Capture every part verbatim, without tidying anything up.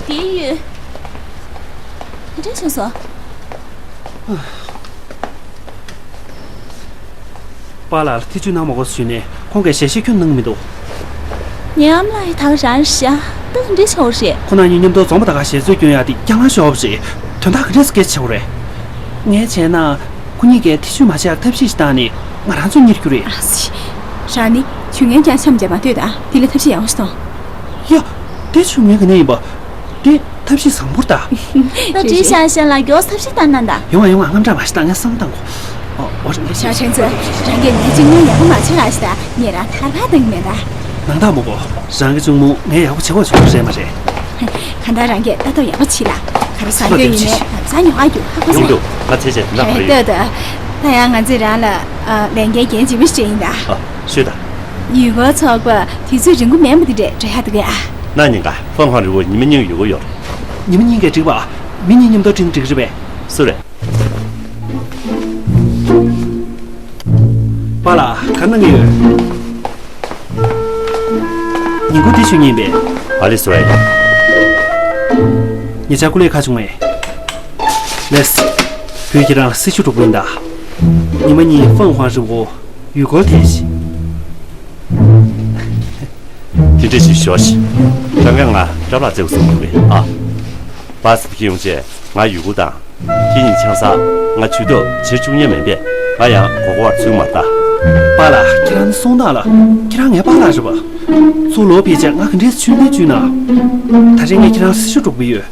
དེའི་ཡོད། དེ་འདྲ་བྱུང་སོང་། པཱ་ལགས་ལ་ཐེ་བྱུས་གནང་མ་དགོས་ཞུས་ནས་ཁོང་གིས་ཞལ་བཞེས་ཁྱོན་གནང་མི་འདུག་ངའི་ཨ་མ་ལགས་ཡི་ད་ག་རང་ཤག་ད་ག་འདྲ་ཆགས་རེད། ཁོ་རང་གཉིས་མཉམ་དུ་འཛོམས་པ་ད་ག་ཞལ་རྩོད་སྐྱོན་ཡག་དེ་རྒྱང་ལངས་ཤོར་བ་རེད། དོན་དག་ག་འདྲས་སེ་སྐད་ཆ་བྱེད་དགོས་རེད། ངས་བྱས་ན། ཁོ་གཉིས་ཀས་ཐེ་བྱུས་མ་བྱས་ཡག་ཐབས་ཤེས་ཤིག་བཏང་ནས་ང་རང་ཚོ་གཉེར་རྒྱུ་རེད། ཨ་ཙི། རང་ནི་ཇུས་ངན་རྐྱང་འཆམ་རྒྱག་མ་འདོད་ད། དེ་ལས་ཐབས་ཤེས་ཡག་པོ་ཞིག་གཏོང་། ཡ། དེ་ཇུས་ངན་ག་ནས་ཡིན་པ། དེ་ཐབས་ཤེས་བཟང་པོ་རེད་ད། ད་བྲིས་བཞག་ཤག་ལ་མགྱོགས་ཐབས་ཤེས་བཏང་ན་ད། ཡོང་བ་ཡོང་བ། དངངས་སྐྲག་མ་བྱེད་ད། ངས་བསམ་བློ་བཏང་གོ། ཨོ། ཨོ། ཞའོ་ཧྲེང་ཙི། རང་གིས་ངའི་གཅིག་མྱོང་ཡག་པོ་མ་བྱེད་ལ་ཞིག་ད། ངས་རང་ཐར་པ་བཏང་གི་མེད་ད། ནང་རྟགས་མོ་གོ། རང་གི་གཅུང་མོ་ངས་ཡག་པོ་བྱེད་དགོས་བྱུང་རེད་མ་རེད། གང་ལྟར་རང་གིས་ལྟ་རྟོག་ཡག་པོ་བྱེད་ལ། ག་རེ་ཟ་འདོད་ཡིན་ནའི་ལམ་སང་ཉོ་ག་རྒྱུགས་ཧ་གོ་སོང་། ཡོང་འདུག་ང་ཚེ་ཆེ་དེ་འདྲ་མ་རེད། ལྟོས་དང་། ད་ཡང་ང་ཚོས་རང་ལ་ལས་འགན་གལ་ཆེན་པོ་ཞིག་སྤྲད་ཡིན་ད། ཨ། ཤོད་ད། ཡུལ་སྐོར་ཚོགས་པ་དུས་ཚོད་རིང་པོ་མིན་པ་དེ་འདྲས་འགྲོ་ཡག་འདུག་གས་ཨ། ན་ཉིན་ཀ་ཧྥང་ཧྭ་རི་བོ་ཉི་མ་གཉིས་ཡོད་གི་ཡོད་རེད། ཉི་མ་གཉིས་ཀས་འགྲིག་པ། མི་གཉིས་མཉམ་དུ་འགྲིག་འགྲིག་རེད་པས། སུ་རེད། པཱ་ལགས་ག་གནང་གི་ཡོད། ཉིན་གུང་འདི་ཞུ་ཉིན་པས། ཨ་ལེ་སོ་ཨེ། ཉེ་ཆར་སྐུ་ལས་ཁག་བྱུང་བས། ལེས། བུས་ཁྱེད་རང་ལ་སྲི་ཞུ་སྒྲུབ་པ་ཡིན་ད། ཉི་མ་གཉིས་ཧྥང་ཧྭ་རི་བོ་ཡུལ་སྐོར་ཐེངས་ཤིག་དེ་འདྲ་ཞིག་ཞོ་ཞིག་རང་ག་ང་རབ་ལ་བརྩེ་བ་གསུང་གི་རེད་ཨ། པཱ་སི་ཁྱེད་ཡོང་རྗེས་ང་ཡུལ་སྐོར་དང་། ཁྱེད་ཉིད་ཆང་ས་ང་ཇུས་གཏོགས་བྱེད་བཅུག་མཁན་མིན་པས་ང་ཡང་མགོ་སྐོར་བར་ཚུད་མ་ལྟ། པཱ་ལགས་ཁྱེད་རང་གསུང་སྟངས་ལ་ཁྱེད་རང་ངའི་པཱ་ལགས་རེད་པ། ཚུར་ལོག་ཕེབས་རྗེས་ང་ག་འདྲས་ཚུལ་འདི་བཅུག་ན། ད་རེས་ངས་ཁྱེད་རང་སྲི་ཞུ་སྒྲུབ་ཀྱི་ཡོད།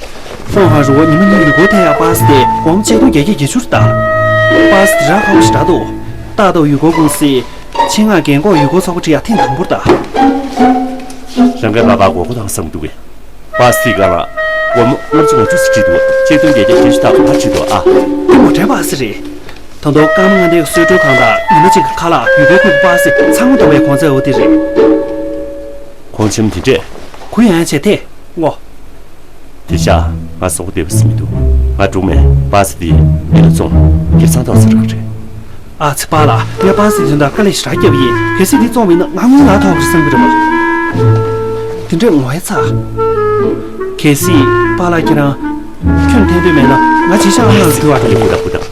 ཧྥང་ཧྭ་རི་བོ་ཉི་མ་གཉིས་ཡུལ་སྐོར་ཐད་ཡག་པཱ་སི་དེ་སྒོར་མོ་ཆིག་སྟོང་བརྒྱད་བརྒྱ་བརྒྱད་ཅུ་རེད་ད། པཱ་སི་དེ་རག་ཁག་པོ་ཞིག་རེད་འདུག་ཏཱ་ཏའོ་ཡུལ་སྐོར་ཀུང་སིས་ཆེད་མངགས་རྒན་འཁོགས་ཡུལ་སྐོར་ཚོགས་པ་ཁྲིད་ཡག་ཐེངས་དང་པོ་རེད་ད། རང་གི་ལག་པར་མགོ་སྐོར་བཏང་བསམ་འདུག་གས། པཱ་སི་དེའི་སྒང་ལ་སྒོར་མོ་ལྔ་བཅུ་ང་དྲུག་ཙམ་བྲིས་འདུག་ཆིག་སྟོང་བརྒྱད་བརྒྱ་བརྒྱད་ཅུ་ལྷག་ཕར་བྲིས་འདུག་ཨ། དེ་མོ་འདྲའི་པཱ་སི་རེད། ད་དུང་ཀརྨ་མངའ་སྡེའི་གསོལ་མགྲོན་ཁང་དང་ཉི་མ་གཅིག་གི་ཁ་ལག་ཡུལ་སྐོར་ཁུལ་གྱི་པཱ་སི་ཚང་མ་བསྡོམས་པའི་གོང་ཚད་འོ་དེ་རེད། གོང་ཆེན་མོ་དེ་འདྲས། གུ་ཡངས་བྱས་ཏེ་བསྔོ། དེ་ཤག་ང་སོག་པོ་བསྡད་པ་ཟིན་མི་འདུག་ང་འགྲོ་མེད། པཱ་སི་དེ་མི་ལ་བཙོང་། སྒེར་ཚང་ཐོག་ས་རག་རེད། ཨ་ཙི་པཱ་ལགས། ངས་པཱ་སི་དོན་དག་དཀའ་ལས་ཞེ་དྲག་བརྒྱབ་ཡིན། གལ་སྲིད་འདི་བཙོངས་པ་ཡིན་ན་ང་དངུལ་ལག་ཐོགས་པ་རེད་བསམ་གྱི་རེད་པ། དེ་འདྲས་ངོ་ཡ་ཚ། གལ་སྲིད་པཱ་ལགས་ཁྱེད་རང་ཁྱོན་འཐེན་འདོད་མེད་ན་ང་བྱས་ཤག་ཨ་མ་ལགས་འདུལ་བ་འགྲོ། ཡག་པོ་འདུག་ཡག་པོ་འདུག་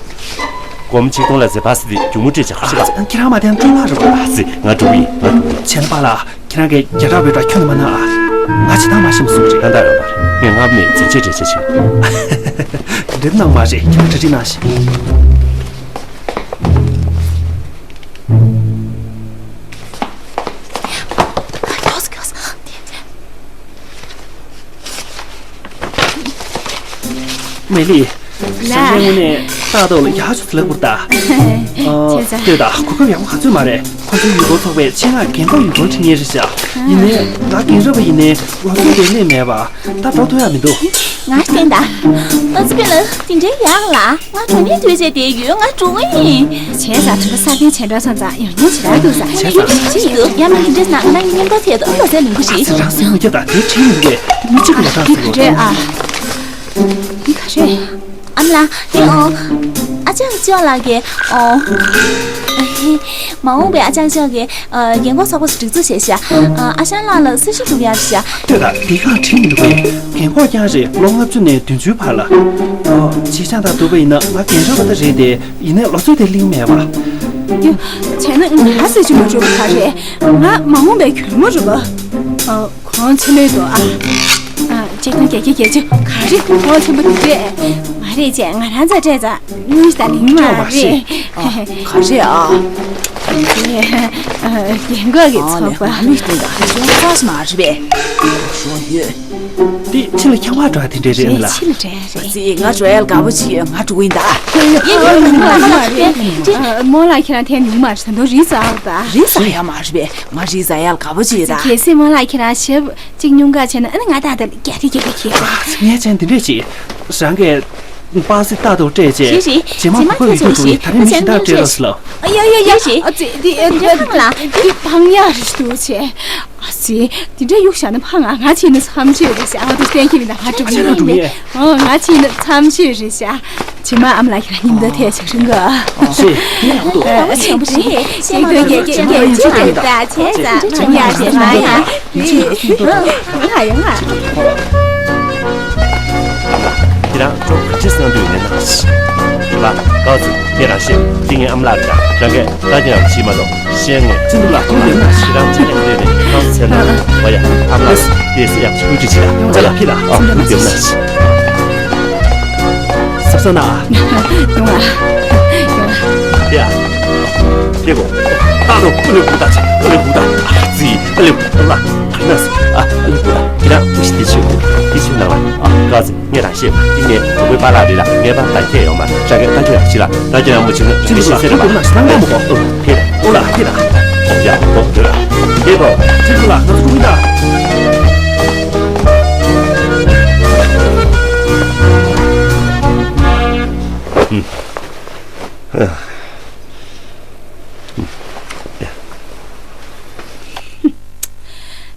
སྒོར་མོ་ཆིག་སྟོང་ལ་ཟེར་པཱ་སི་དེ་སྒྱུག་མོ་སྤྲད་ཅིག་ཨ་ཤི་པ། ཙི་ཁྱེད་རང་མ་བསྟན་སྤྲོ་ལགས་རེད་པ། ཨ་ཙི་ང་འགྲོ་གི་ཡིན། ང་འགྲོ་གི་ཡིན། བྱས་ན་པཱ་ལགས། ཁྱེད་རང་གིས་བརྒྱ་ཕྲག་བོད་ཕྲག་ཁྱོན་ནས་མ་གནང་ཨ། ང་བྱེད་སྟངས་མ་ཤེས་པ་བཟོ་གི་རེད། ད་ལྟ་ཡོང་པ་རེད། ངས་སྔར་ནས་འཛིན་ཆས་སྤྲད་བྱས་བྱུང་། འདི་གནང་མ་རེད། ཁྱེད་རང་གྲ་སྒྲིག་གནང་ཞིག་མེ་ལི། ལགས། ཞང་ཞང་དངོས་གནས་ཏག་ཏག་ལ་ཡག་ཤོས་ལབ་དགོས་ད། ཨ། བྱས་ཙང་། ལྟོས་དང་། གོ་སྐབས་ཡག་པོ་ག་ཚོད་མ་རེད། ཁོ་ཚོའི་ཡུལ་སྐོར་ཚོགས་པས་ཆེད་མངགས་རྒན་འཁོགས་ཡུལ་སྐོར་ཁྲིད་མཁན་རེད་ཤག་ཡིན་ནའི་ང་རྒན་རབས་པ་ཡིན་ནའི་ལོ་ཚོད་དེ་སླེབས་མེད་པ། ད་འགྲོ་ཐུབ་ཡག་མི་འདུག་ང་བསྟན་ད། ཨ་ཙི་པེ་ལ་དེ་འདྲའི་ཡག་ལ། ང་གྲོ་ནས་དུས་ཆད་དེ་ཡོད། ང་འགྲོ་གི་ཡིན། བྱས་ཙང་དྲན་པ་སྲ་བརྟན་བྱས་འགྲོ་སོང་ཙང་ཡོང་མཁན་ཞེ་དྲག་འདུག་ས། ཡོད་ཡོད་ཡོད་ཡོད། ཡང་ན་དེ་འདྲས་ན་ང་རང་གཉིས་མཉམ་དུ་ཐད་དུ་ཨ་ལོ་ཟེར་ལུང་གི་ཞིག་ཨ་ཙི་རང་སེམས་ཡོད་རྒྱུ་དང་དེ་དྲན་ཡོང་གི། མི་གཅིག་གི་ལ་དྲག་ཟེར་བ་རེད་ཨ། འདི་ག་རེད། ཨ་མ་ལགས། དེ་ཨོ། ཨ་ཅག་ཅོག་ལགས་ཀྱིས་ཨོ། མ་འོངས་པའི་ཨ་ཅག་ཅོག་གིས་ཨ། རྒན་འཁོགས་ཚོགས་པ་སྒྲིག་འཛུགས་བྱས་ཤག་ཨ་ཅག་ལགས་ལ་སྲི་ཞུ་སྒྲུབ་ཡག་རེད་ཤག་ལྟོས་དང་། དེ་གང་དྲན་མི་འདུག་པས། རྒན་འཁོགས་རྐྱང་རེད། ལོ་ལྔ་བཅུ་ནས་བདུན་ཅུའི་བར་ལ། ཨོ། ཆེ་ཆུང་དང་བསྡུར་བ་ཡིན་ན་ང་རྒན་རབས་པ་ད་རེད་དེ། ཡིན་ནའི་ལོ་ཚོད་དེ་ལིང་མེད་པ། ཡ། བྱས་ན་ང་སྲི་ཞུ་མ་སྒྲུབ་པ་ག་རེད། ང་མ་འོངས་པའི་གྱོལ་མོ་རེད་པ། ཨོ། གོང་ཆེན་མོའི་དོ་ཨ། ཨ། ཆིག་སྟོང་བརྒྱད་བརྒྱ་བརྒྱད་ཅུ་ག་རེ་གོང་ཆེན་པོ་དེ་རེད། མ་རེད་ཅེས་ང་རང་ཚོ་སྤྲད་ཙང་དངུལ་ཞིག་ད་ལིང་མ་ཅོག་མ་རེད། ཤེས། ཨ། ག་རེ་ཨ། རྒན་འཁོགས་ཀྱི་ཚོགས་པ། ང་ལུས་སྟེང་དང་ཤོག་ཚ་ཞིག་མ་རེད་པས། ཤོག་ཡོད། དེ་ཕྱི་ལ་འཁྱམ་པ་འགྲོ་དེ་འདྲས་རེད་ལ། ཕྱི་ལ་འགྲོ་རེད། ཙི་ང་འགྲོ་ཡག་དགའ་པོ་ཅིག་ཡོད། ང་འགྲོ་གི་ཡིན་ད། ཡ་ཡ་ཡ་ཡ། མོ་ལགས་ཁྱེད་རང་ཐད་ཉུང་མ་རེད། ད་དུང་རི་ཟ་ཨ་ད། རི་ཟ་ཡག་མ་རེད་པས། ང་རི་ཟ་ཡག་དགའ་པོ་ཅིག་ཡོད་ད། གལ་སྲིད་མོ་ལགས་ཁྱེད་རང་ཞབས་གཅིག་སྙུང་ག་བྱས་ན་ཨ་ནི་ང་ད་ལྟ་རྒྱག་གི་རྒྱག་གི་རྒྱག་གི། ངས་བྱས་འདི་འདྲས་ཅིག་རང་གིས་པ་སི་ཏག་ཏག་སྤྲད་རྗེས་རེད་རེད། རྗེས་མ་གོ་སྐབས་ཡོད་དུས་འགྲོ་ཡིན། ད་རེས་མི་གཞན་དག་སྤྲད་རོགས་ཟེར་ལབ། ཨ་ཡ་ཡ་ཡ། རེད་རེད། ཨ་ཙི་འདི་འདི་འདི་འཕང་ལ་འདི་འཕང་ཡག་རེད་འདུག་བྱས། ཨ་ཙི་འདི་འདྲ་གཡུག་བཞག་ན་འཕང་ང་ང་ཕྱིན་ན་མཚམས་ཆོད་རེད་ཤག་ཨ་འདུག་གཏན་འཁེལ་མི་འདུག་ང་འགྲོ་གི་ཡིན། ཨོ་ང་ཕྱིན་ན་མཚམས་ཆོད་རེད་ཤག་རྗེས་མ་ཨ་མ་ལགས་ཁྱེད་རང་མཉམ་དུ་ཐད་ཆོག་རིང་ག་ཨ་ཙི་འདི་ཡག་པོ་འདུག་ཨ་ཙི་ཡག་པོ་ཞིག་རེད། ཤེས་ཏོ་རྒྱ་རྒྱ་རྒྱ་ཅི་རེད་ད་བྱས་ཙང་མང་ཡག་རེད། མང་ཡག་རེད། ཡོང་ང་ཡོང་ང་། ཡང་ཁྱོད་ག་ཅི་གསང་འདོད་ངས་གནང་ཞིག་ལ་དཀའ་ཚུལ་ངས་རང་ཤེས་འདི་ངའི་ཨམ་ལགས་རེད། རང་གིས་ད་ཀྱང་ཤེས་མ་གཏོགས་ཤེས་ངས་ཅི་འདུག་ལ་ཁོང་ཡོད་ན་ཞིག་རང་ཚེ་ལས་འདས་ནས་ཁང་ཚེ་ན་བ་ཡ་ཨམ་ལགས་དེ་སེ་ཡག་ཆུ་ཅི་ཆི་ལ་ཡོང་ལ་ཕི་ལ་ཨ་ཁུ་ཡོད་ན་ཞིག་སབ་ས་ན་ཡོང་ལ་ཡ་ཁྱེད་གོ་ད་རུང་ཨ་ལེ་བུ་ད་ཆ་ཨ་ལེ་བུ་ད་ཨ་ཙི་ཨ་ལེ་བུ་ད་ལ་ཁ་ན་སུ་ཨ་ཨ་ལེ་བུ་ད་ཁྱེད་རང་ཅི་ཞིག་དེ་ཆུ་དེ་ཆུ་ནང་ལ་ཨ་དཀའ་ཚེ། ངས་རང་ཤེས་པ་འདི་ངས་གྲོགས་པོའི་པཱ་ལགས་རེད་ལ། ངས་པཱ་ད་ཁྱེད་ཡོང་མ་རང་གི་ད་ཁྱེད་རང་ཤི་ལ་ད་ཁྱེད་རང་མུ་ཆུ་ནས་ཁྱེད་ཤི་ཟེར་ལ་ཁྱེད་ལ་ཁྱེད་ལ་ཁྱེད་ལ་ཡ་ཁོ་དེ་ལ་ཁྱེད་ལ་ཁྱེད་ལ་ང་ཚོ་ཀྲུང་ད།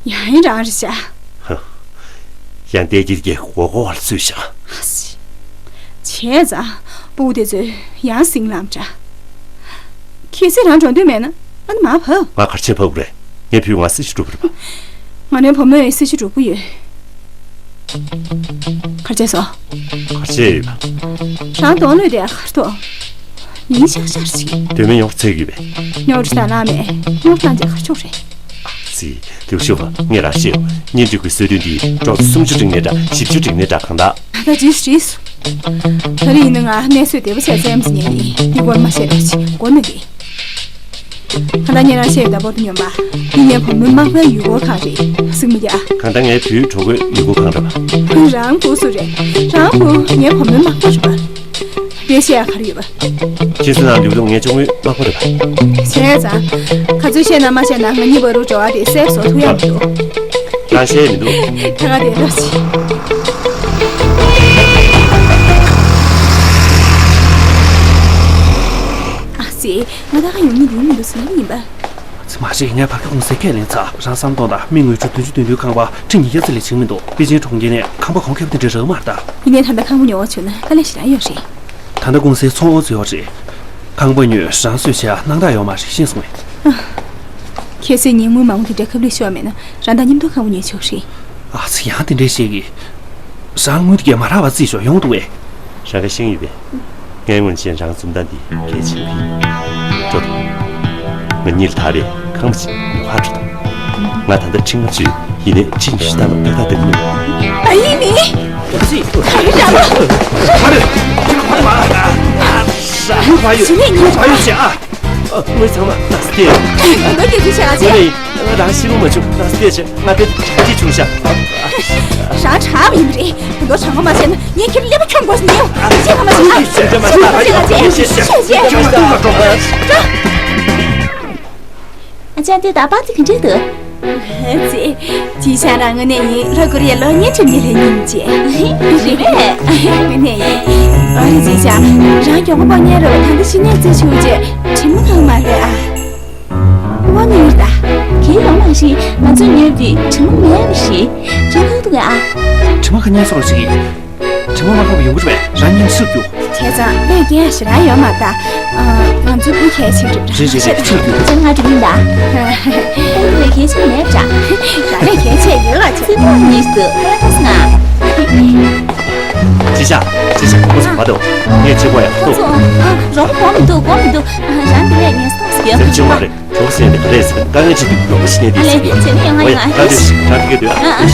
ཡང་ཡང་རང་རེད་བྱ། ཡང་བལྟས་ཀྱི་གེ་གོ་གོ་བར་སུས་བྱ། བྱས་ཙང་སྤུ་གུ་དེ་ཚོས་ཡང་སིང་ལམ་འདྲ། གལ་སྲིད་རང་འགྲོ་འདོད་མེད་ན་ཨ་ནི་མ་བབས། ང་གར་ཆེ་བབས་རེད། ངའི་བུས་ང་སྲི་ཞུ་གྲུབ་རེད་པ། ང་རའི་བུ་མོས་སྲི་ཞུ་གྲུབ་ཀྱི་ཡོད། གར་བྱས་སོ། གར་བྱས་ཡོད་པ། རང་གདོང་ལོས་དེ་གར་ཐོག་ཉིན་ཤག་ཤག་ཅིག་དོན་མེད་ཡོང་ཚེ་གི་བས། ཉོ་རུ་ད་ལ་མེད་ཉོ་རུ་ད་འདི་གར་ཆོག་རེད། སི། ལེའུ་ཤོ་བ་ངས་རང་ཤེས། གཉེན་སྒྲིག་གི་སྲོལ་རྒྱུན་འདི་གྲོགས་སུམ་ཅུ་འགྲིག་ནས་འདྲ་བཞི་བཅུ་འགྲིག་ནས་འདྲ་གང་དག་ད་ལྟ་ཇི་སྲིད་སུ། ད་རེས་ཡིན་ན་ང་གནས་ཚུལ་བདེ་པོ་བྱས་ཙམ་ཟིན་ནས་ནི་འདི་སྐོར་མ་བཤད་རོགས་བྱེད་དགོས་ནི་རེད། ད་ལྟ་ངས་རང་བཤད་ཡོད་ད་བོར་དུ་སྙོམས་པ། འདི་ངའི་བུ་མོའི་མག་པའི་ཡུལ་སྐོར་ཁང་རེད་གཟིགས་མི་རྒྱག་གང་ལྟར་ངའི་བུའི་གྲོགས་པོའི་ཡུལ་སྐོར་ཁང་རེད་པ། རང་བུ་སུ་རེད། རང་བུ་ངའི་བུ་མོའི་མག་པ་རེད་པ། དཔེ་བཤད་ཡ་ག་རེ་ཡོད་པ། ཁྱེད་ཚོ་ནང་ལུས་ལུང་ངའི་གཅུང་མོའི་མག་པ་རེད་པ། བྱས་ཙང་། ག་ཚོད་བཤད་ན་མ་བཤད་ན་ང་གཉིས་བར་དུ་འབྲེལ་བ་དེ་སེལ་བཟོ་ཐུབ་ཡ་མི་འདུག་རང་བཤད་མི་འདུག་ད་ག་དེ་རོགས་བྱེད། ཨ་ཙི། ང་ད་ག་ཡོང་ཉིན་ཡོང་མི་འདུག་ཟེར་ཡིན་པ། ཚེ་མ་ཞིག་ངས་བར་ཁ་ཀུང་སེ་ཁས་ལེན་ཚར། རང་བསམ་གཏོང་དང་མི་དངུལ་ཁྲི་བདུན་ཅུ་དོན་བདུན་ཁང་པ་ཁྲི་ཉིས་བརྒྱ་ཙམ་ལས་བྱེད་མི་འདུག་པེ་ཅིང་གྲོང་ཁྱེར་ནས་ཁང་པ་གོང་ཁེ་པོ་དེ་འདྲ་རག་མ་རེད་ད། ཡིན་ནའི་ད་ལྟ་ཁང་པ་ཉོ་བ་བྱུང་ན་དཀའ་ལས་ཞེ་དྲག་ཡོད་རེད། ད་ལྟ་ཀུང་སེའི་ཚོང་འོག་ཚུད་ཡོད་རེད། ཁང་པ་ཉོས་རང་གསོས་བྱས་ཡ་སྣང་དག་ཡོད་མ་རེད་ཤེས་སོང་ངས། ཁྱེད་ཚོས་ཉིན་དངུལ་མང་པོ་དེ་འདྲ་ཁབ་ལེན་ཤོར་མེད་ན་རང་དང་མཉམ་དུ་ཁང་པ་ཉོས་ཆོག་རེད། ཨ་ཙི་ཡང་དེ་འདྲའི་བཤད་གི། རང་དངུལ་དེ་གས་མ་རག་པ་རྩིས་ཤོག་ཡོང་འདུག་བས། རང་ག་ཤེས་ཡོད་པས། ངའི་ངོས་ནས་བྱས་རང་རྩོམ་སྟངས་འདི་གལ་ཆེན་པོ་ཡིན། འགྲོ། ང་གཉིས་ལ་ད་རེས་ཁང་པ་ཅིག་ཉོ་ཁ་འགྲོ་དང་། ང་ད་ལྟ་ཁྲི་ལྔ་བཅུ་ཡིན་ནའི་ཁྲི་ཉི་ཤུ་ལྟར་ལ་ཏག་ཏག་ལྡང་གི་མེད། ཨ་ཡིན་ནི། ཨ་ཙི། ཨ་ཡིན་རང་། ཨ་རེ། ཁ་རེ་མ། ཨ་ས། ཡུ་བ་ཡུ། ཞི་ནས་ཉིན་བ་ཡུ་ཅེ་ཨ། ཨ། ངོས་ཚང་མ་ན་སྟེ། ང་ལོ་བརྒྱད་ཅུ་ཆགས་ཆེ། ངས་རང་ཤི་ལུང་མ་བྱུང་ན་སྟེ་ཆེ། ང་དེ་དྲག་ཅིག་བྱུང་ཤག་རང་དྲག་པ་ཡིན་པ་རེད། ད་དུང་དྲང་པོ་མ་བྱས་ན་ངས་ཁྱེད་ལ་ཀླད་པ་འཁྱོངས་དགོས་ཟེར་ནས་ཡོང་། ཤེས་པ་མ་བྱས་ན། ཤེས་པ་མ་བྱས་ན། ཤེས་པ་མ་བྱས་ན། ཨ་ཅག་འདི་ད་པ་ཙི་གི་འདྲ་འདུག་ཨ་ཙི། ཅི་བྱ་རང་ངོ་ནས་ཡིན་ལྷ་ཀུ་རེ་ལོ་ཉེ་ཁྲིམས་ཉེ་ལྷན་ཉིན་བྱས། རེད་པས། ངོ་ནས་ཡིན། ཨ་རི་ཅི་བྱ། རང་མགྱོགས་པོ་པ་ཉལ་རོགས། ད་འདི་ཤི་ནས་རྩེ་ཆུ་བྱས། དྲི་མ་གང་མ་རེད་ཨ། ཝ་ནི་ཡིན་ད། གལ་ཡོང་མ་ཤི། ང་ཚོ་ཉོས་དུས་དྲི་མ་མེད་པ་ཞིག་དྲི་མ་གང་འདུག་ཨ། དྲི་མ་ག་ཉན་སོང་ཞིག་དྲི་མ་མ་ཁོག་ཡོང་གི་རེད་པས། རང་ཉིད་ཕྱིར་རྒྱུགས། བྱས་ཙང་ལས་འགན་ཞེ་དྲག་ཡོད་མ་རེད་ད། ཨ། ང་ཚོ་བུ་གལ་ཆེ་གི་རེད། རེད་རེད་རེད། ཕྱིར་རྒྱུགས། ཁྱེད་ང་འགྲིག་ཡིན་ད། ཁོང་ཚོ་ལས་གལ་ཆེ་མེད་པ་འདྲ། རང་ལས་གལ་ཆེ་ཡོད་ལ་ཆེ། སེམས་ཐག་ཉེ་ཞིག་ཏུ་ཁོ་རང་ཐོག་སོང་ང་། ཅི་བྱ། ཅི་བྱ། ཁོ་ཚོ་མ་གཏོགས་ངས་བྱེད་དགོས་ཡ་ཁོ་ཐོག་ཁོ་ཚོ། ཨ། རོགས་པ་དགོས་མི་འདུག་དགོས་མི་འདུག་ཨ། རང་འདི་བས་ངས་སོང་ཟེར། དེ་བྱེད་དགོས་རེད། གྲོགས་ཟེར་ནས་ག་རེ་ཟེར། དཀའ་ངལ་ཆེ་དུས་རོགས་པ་ཤི་ནས་དེ་ཟེར་གི་ཡོད། ཨ་ལེ། བྱས་ན་ཡོང་ང་ཡོང་ང་། ཨ་ལེ། ད་དེ་ད་དེ་ག་དུས། ཨ། ཨ།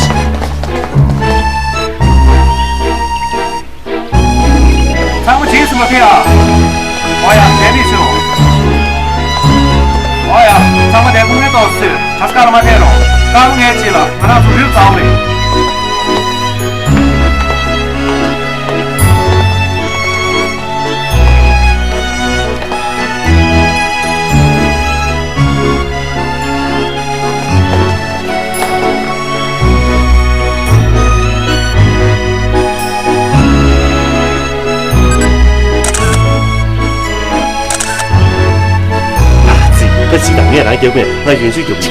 ཚང་མ་རྗེས་སུ་མ་ཕེབས་ཨ། ཨོ་ཡ། དེ་ནི་ཤོག་ཨོ་ཡ། ཚང་མ་དེ་ཀུང་ནས་ཏོག་ཙམ་ག་ས་ག་ལ་མ་ཕེབས་རོགས། སྐར་མ་ལྔའི་རྗེས་ལ་ང་རང་ཚོ་རིལ་ཚར་བ་རེད། ཨ་ཙི། ད་ཅི་ད་ངས་རང་རྒྱབ་མེད། ང་ཡོན་ཆུ་རྒྱབ་མེད།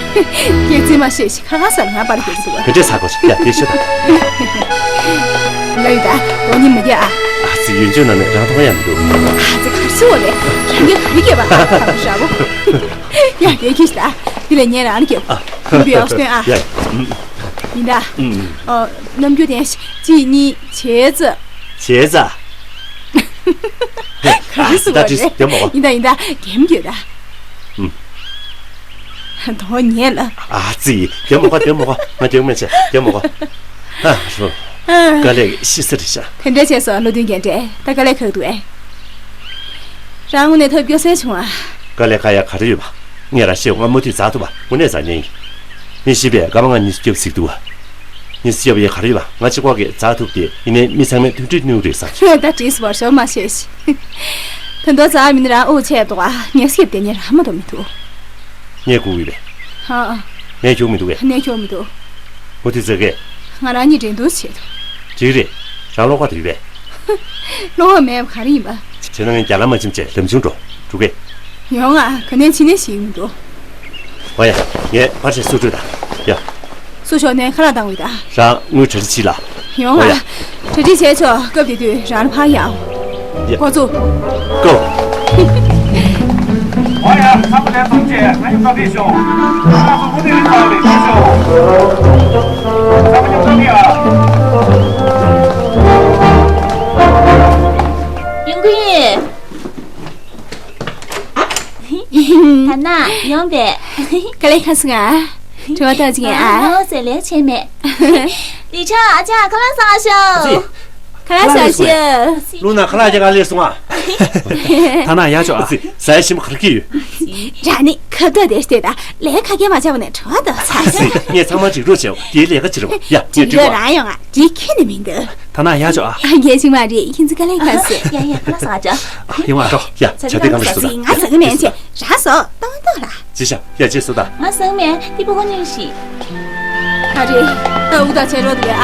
སྐད་ཆ་མ་བཤད་ཤིག་ཁ་ཁ་ཟ་ལ་ང་པར་རྒྱབ་འདུག་བ། ག་འདྲས་ཟ་དགོས་ཤིག་ཡ་དེ་ཤོད་ད། ལ་ཡི་ད་དོ་ནི་མ་རྒྱ་ཨ། ཨ་ཙི། ཡོན་ཆུ་ནང་ནས་རང་མཐོང་ཡ་མི་འདུག་ཨ་ཙི། ག་རེ་ཟེར་བ་རེད། རང་གིས་ག་རེ་རྒྱབ་པ་ཨ། ཧ་ཧ་ཧ། ཡ་དེ་ཁྱི་ཤི་ད། དེ་ལས་ངས་རང་ལ་རྒྱབ། ཨ། ཁུམ་པའི་ཨོག་སྟོན་ཨ། ཡ། ཡིན་ད། ཨ། རྣམ་འགྱུར་ལྡན་ཞིག་གཅིག་གཉིས་བྱས་ཙི། བྱས་ཙང་། ག་རེ་ཟེར་བ་ད་བྲིས་རེད། དེ་མོ་ག་ཡིན་ད་ཡིན་ད་འགེམ་རྒྱུ་ད། ཨུམ། དོ་ཉེ་ལ། ཨ་ཙི། དེ་མོ་ག་དེ་མོ་ག་ང་རྒྱག་མེད་བྱས་དེ་མོ་ག་ཨ་རོ། དཀའ་ལས་ཤི་ས་རེད་ཤག་དེ་འདྲ་བྱས་སོང་བློ་མཐུན་རྒན་གྲས། ད་དཀའ་ལས་ཁག་འདུག་ཨེ། རང་དངོས་གནས་ཐབས་སྐྱོ་སེ་བྱུང་ཨ། དཀའ་ལས་ཁག་ཡ་ག་རེ་ཡོད་པ། ངས་རང་ཤེས་ང་མུ་མཐུད་འཛག་ཐུབ་པ་དངོས་གནས་འཛག་ཉེན་ཡིན། མི་ཤི་བས་སྐར་མ་ལྔ་ཉི་ཤུ་རྒྱབ་གཟིགས་འདུག་བ། ཉི་ཤུ་རྒྱབ་ཡས་ག་རེ་ཡོད་པ་ང་གཅིག་པོ་གིས་འཛག་ཐུབ་དེ་ཡིན་ནའི་མི་ཚང་མས་མཐུན་སྒྲིལ་གནང་རེད་བསམ་གྱི། ད་བྲིས་བར་ཤོར་མ་ཤེས་ཤི། ད་དུང་འཛག་མི་ནི་རང་དབུགས་ཆད་འདུག་ཨ། ངས་སྐྱིབས་དེ་ཉེ་རང་མ་གཏོགས་མི་འདུག་ངས་སྒུག་ཡོད་པས། ཧ་ཨ། ངས་རྒྱུག་མི་འདུག་གས། ངས་རྒྱུག་མི་འདུག་མུ་མཐུད་འཛག་གས། ང་རང་གཉིས་འགྲན་བསྡུར་བྱེད་དོ། ཅིག་རེད། རང་བློ་ཁ་དུ་ཡོད་པས། བློ་ཁ་མེད་པ་ག་རེ་ཡིན་པ། བྱས་ན་ངས་རྒྱ་ལམ་མ་ཕྱིན་བྱས་ལམ་ཆུང་འགྲོ་འགྲོ་གས། ཡོང་ཨ། ག་ནས་ཕྱིན་ནས་ཤེས་ཀྱི་མི་འདུག་འོ་ཡ། ངས་ཕར་ཕྱིན་སུ་སྤྲོད་དང་། ཡ། སུ་ཞོག་ནས་ཁ་ལག་བཏང་བའི་ད། རང་དངུལ་གྲ་སྒྲིག་བྱེད་ལ། ཡོང་ཨ། འོ་ཡ། གྲ་སྒྲིག་བྱས་ཆོག་སྐབས་དེ་དུས་རང་ལ་ཕར་ཡ། ཡ། འགོ་བཙུགས། ཀོ། འོ་ཡ། ཚང་མ་ལས་ཐོག་ཆེ་ང་ཡི་བཀའ་དྲིན་ཤོག་ང་ཚོ་མུ་མཐུད་ལས་ཚང་ལས་ཤོག་ཚང་མ་ཉོ་ཐོག་གི་ཨ། ཡོང་གི་ཡིན། ད་ན་ཡོང་པས། དཀའ་ལས་ཁག་སོང་ང་། དྲི་བ་དག་ཅིག་ཡིན་ཨ། ཨ་ཟེར་ལས་བྱས་མེད། ལི་ཆང་ཨ་ཅག་ཁ་ལག་ཟ་ཤོག་ཁ་ལག་ཟ་ཤོག་ལུང་ན་ཁ་ལག་རྒྱག་ག་ལས་སོང་ཨ། ད་ན་ཡ་ཆོག་ཨ། ཟ་ཡ་ཞིམ་ག་རེ་ཡོད། ར་ནི་ཁ་བརྡ་དེ་ལྟོས་དང་ལས་ཁ་སྐད་མ་བྱ་བ་ནས་དྲི་བ་དག་ཟ་ཤོག་ངས་ཚང་མ་འགྲིག་རོགས་བྱས་དེའི་ལས་ཀ་བྱེད་རོགས་ཡ། ངས་འགྲིག་རོགས་རང་ཡོང་ཨ། འགྲིག་ཁྱོན་ནས་མི་འདུག་ད་ན་ཡ་ཆོག་ཨ། ཨ་ངས་ཅིག་མ་རེད། ཁྱེད་ཚོ་དཀའ་ལས་ཁག་སོང་། ཡ་ཡ་ཁ་ལག་ཟ་ཅག་ཡོང་ཨ་རོགས་ཡ། ཆ་དེ་གང་ལ་སོ་ད། ང་ཟ་གི་མེད་ཅེས་ར་སོ་ཏོང་ཏོ་ལ། ཅི་ཤ་ཡ་ཅེས་སོ་ད། ང་ཟ་གི་མེད་དེ་པོ་ཁོ་ཉོས་ཤིག་ད་རེད། ད་འུ་ད་བྱེད་རོགས་དེ་ཨ།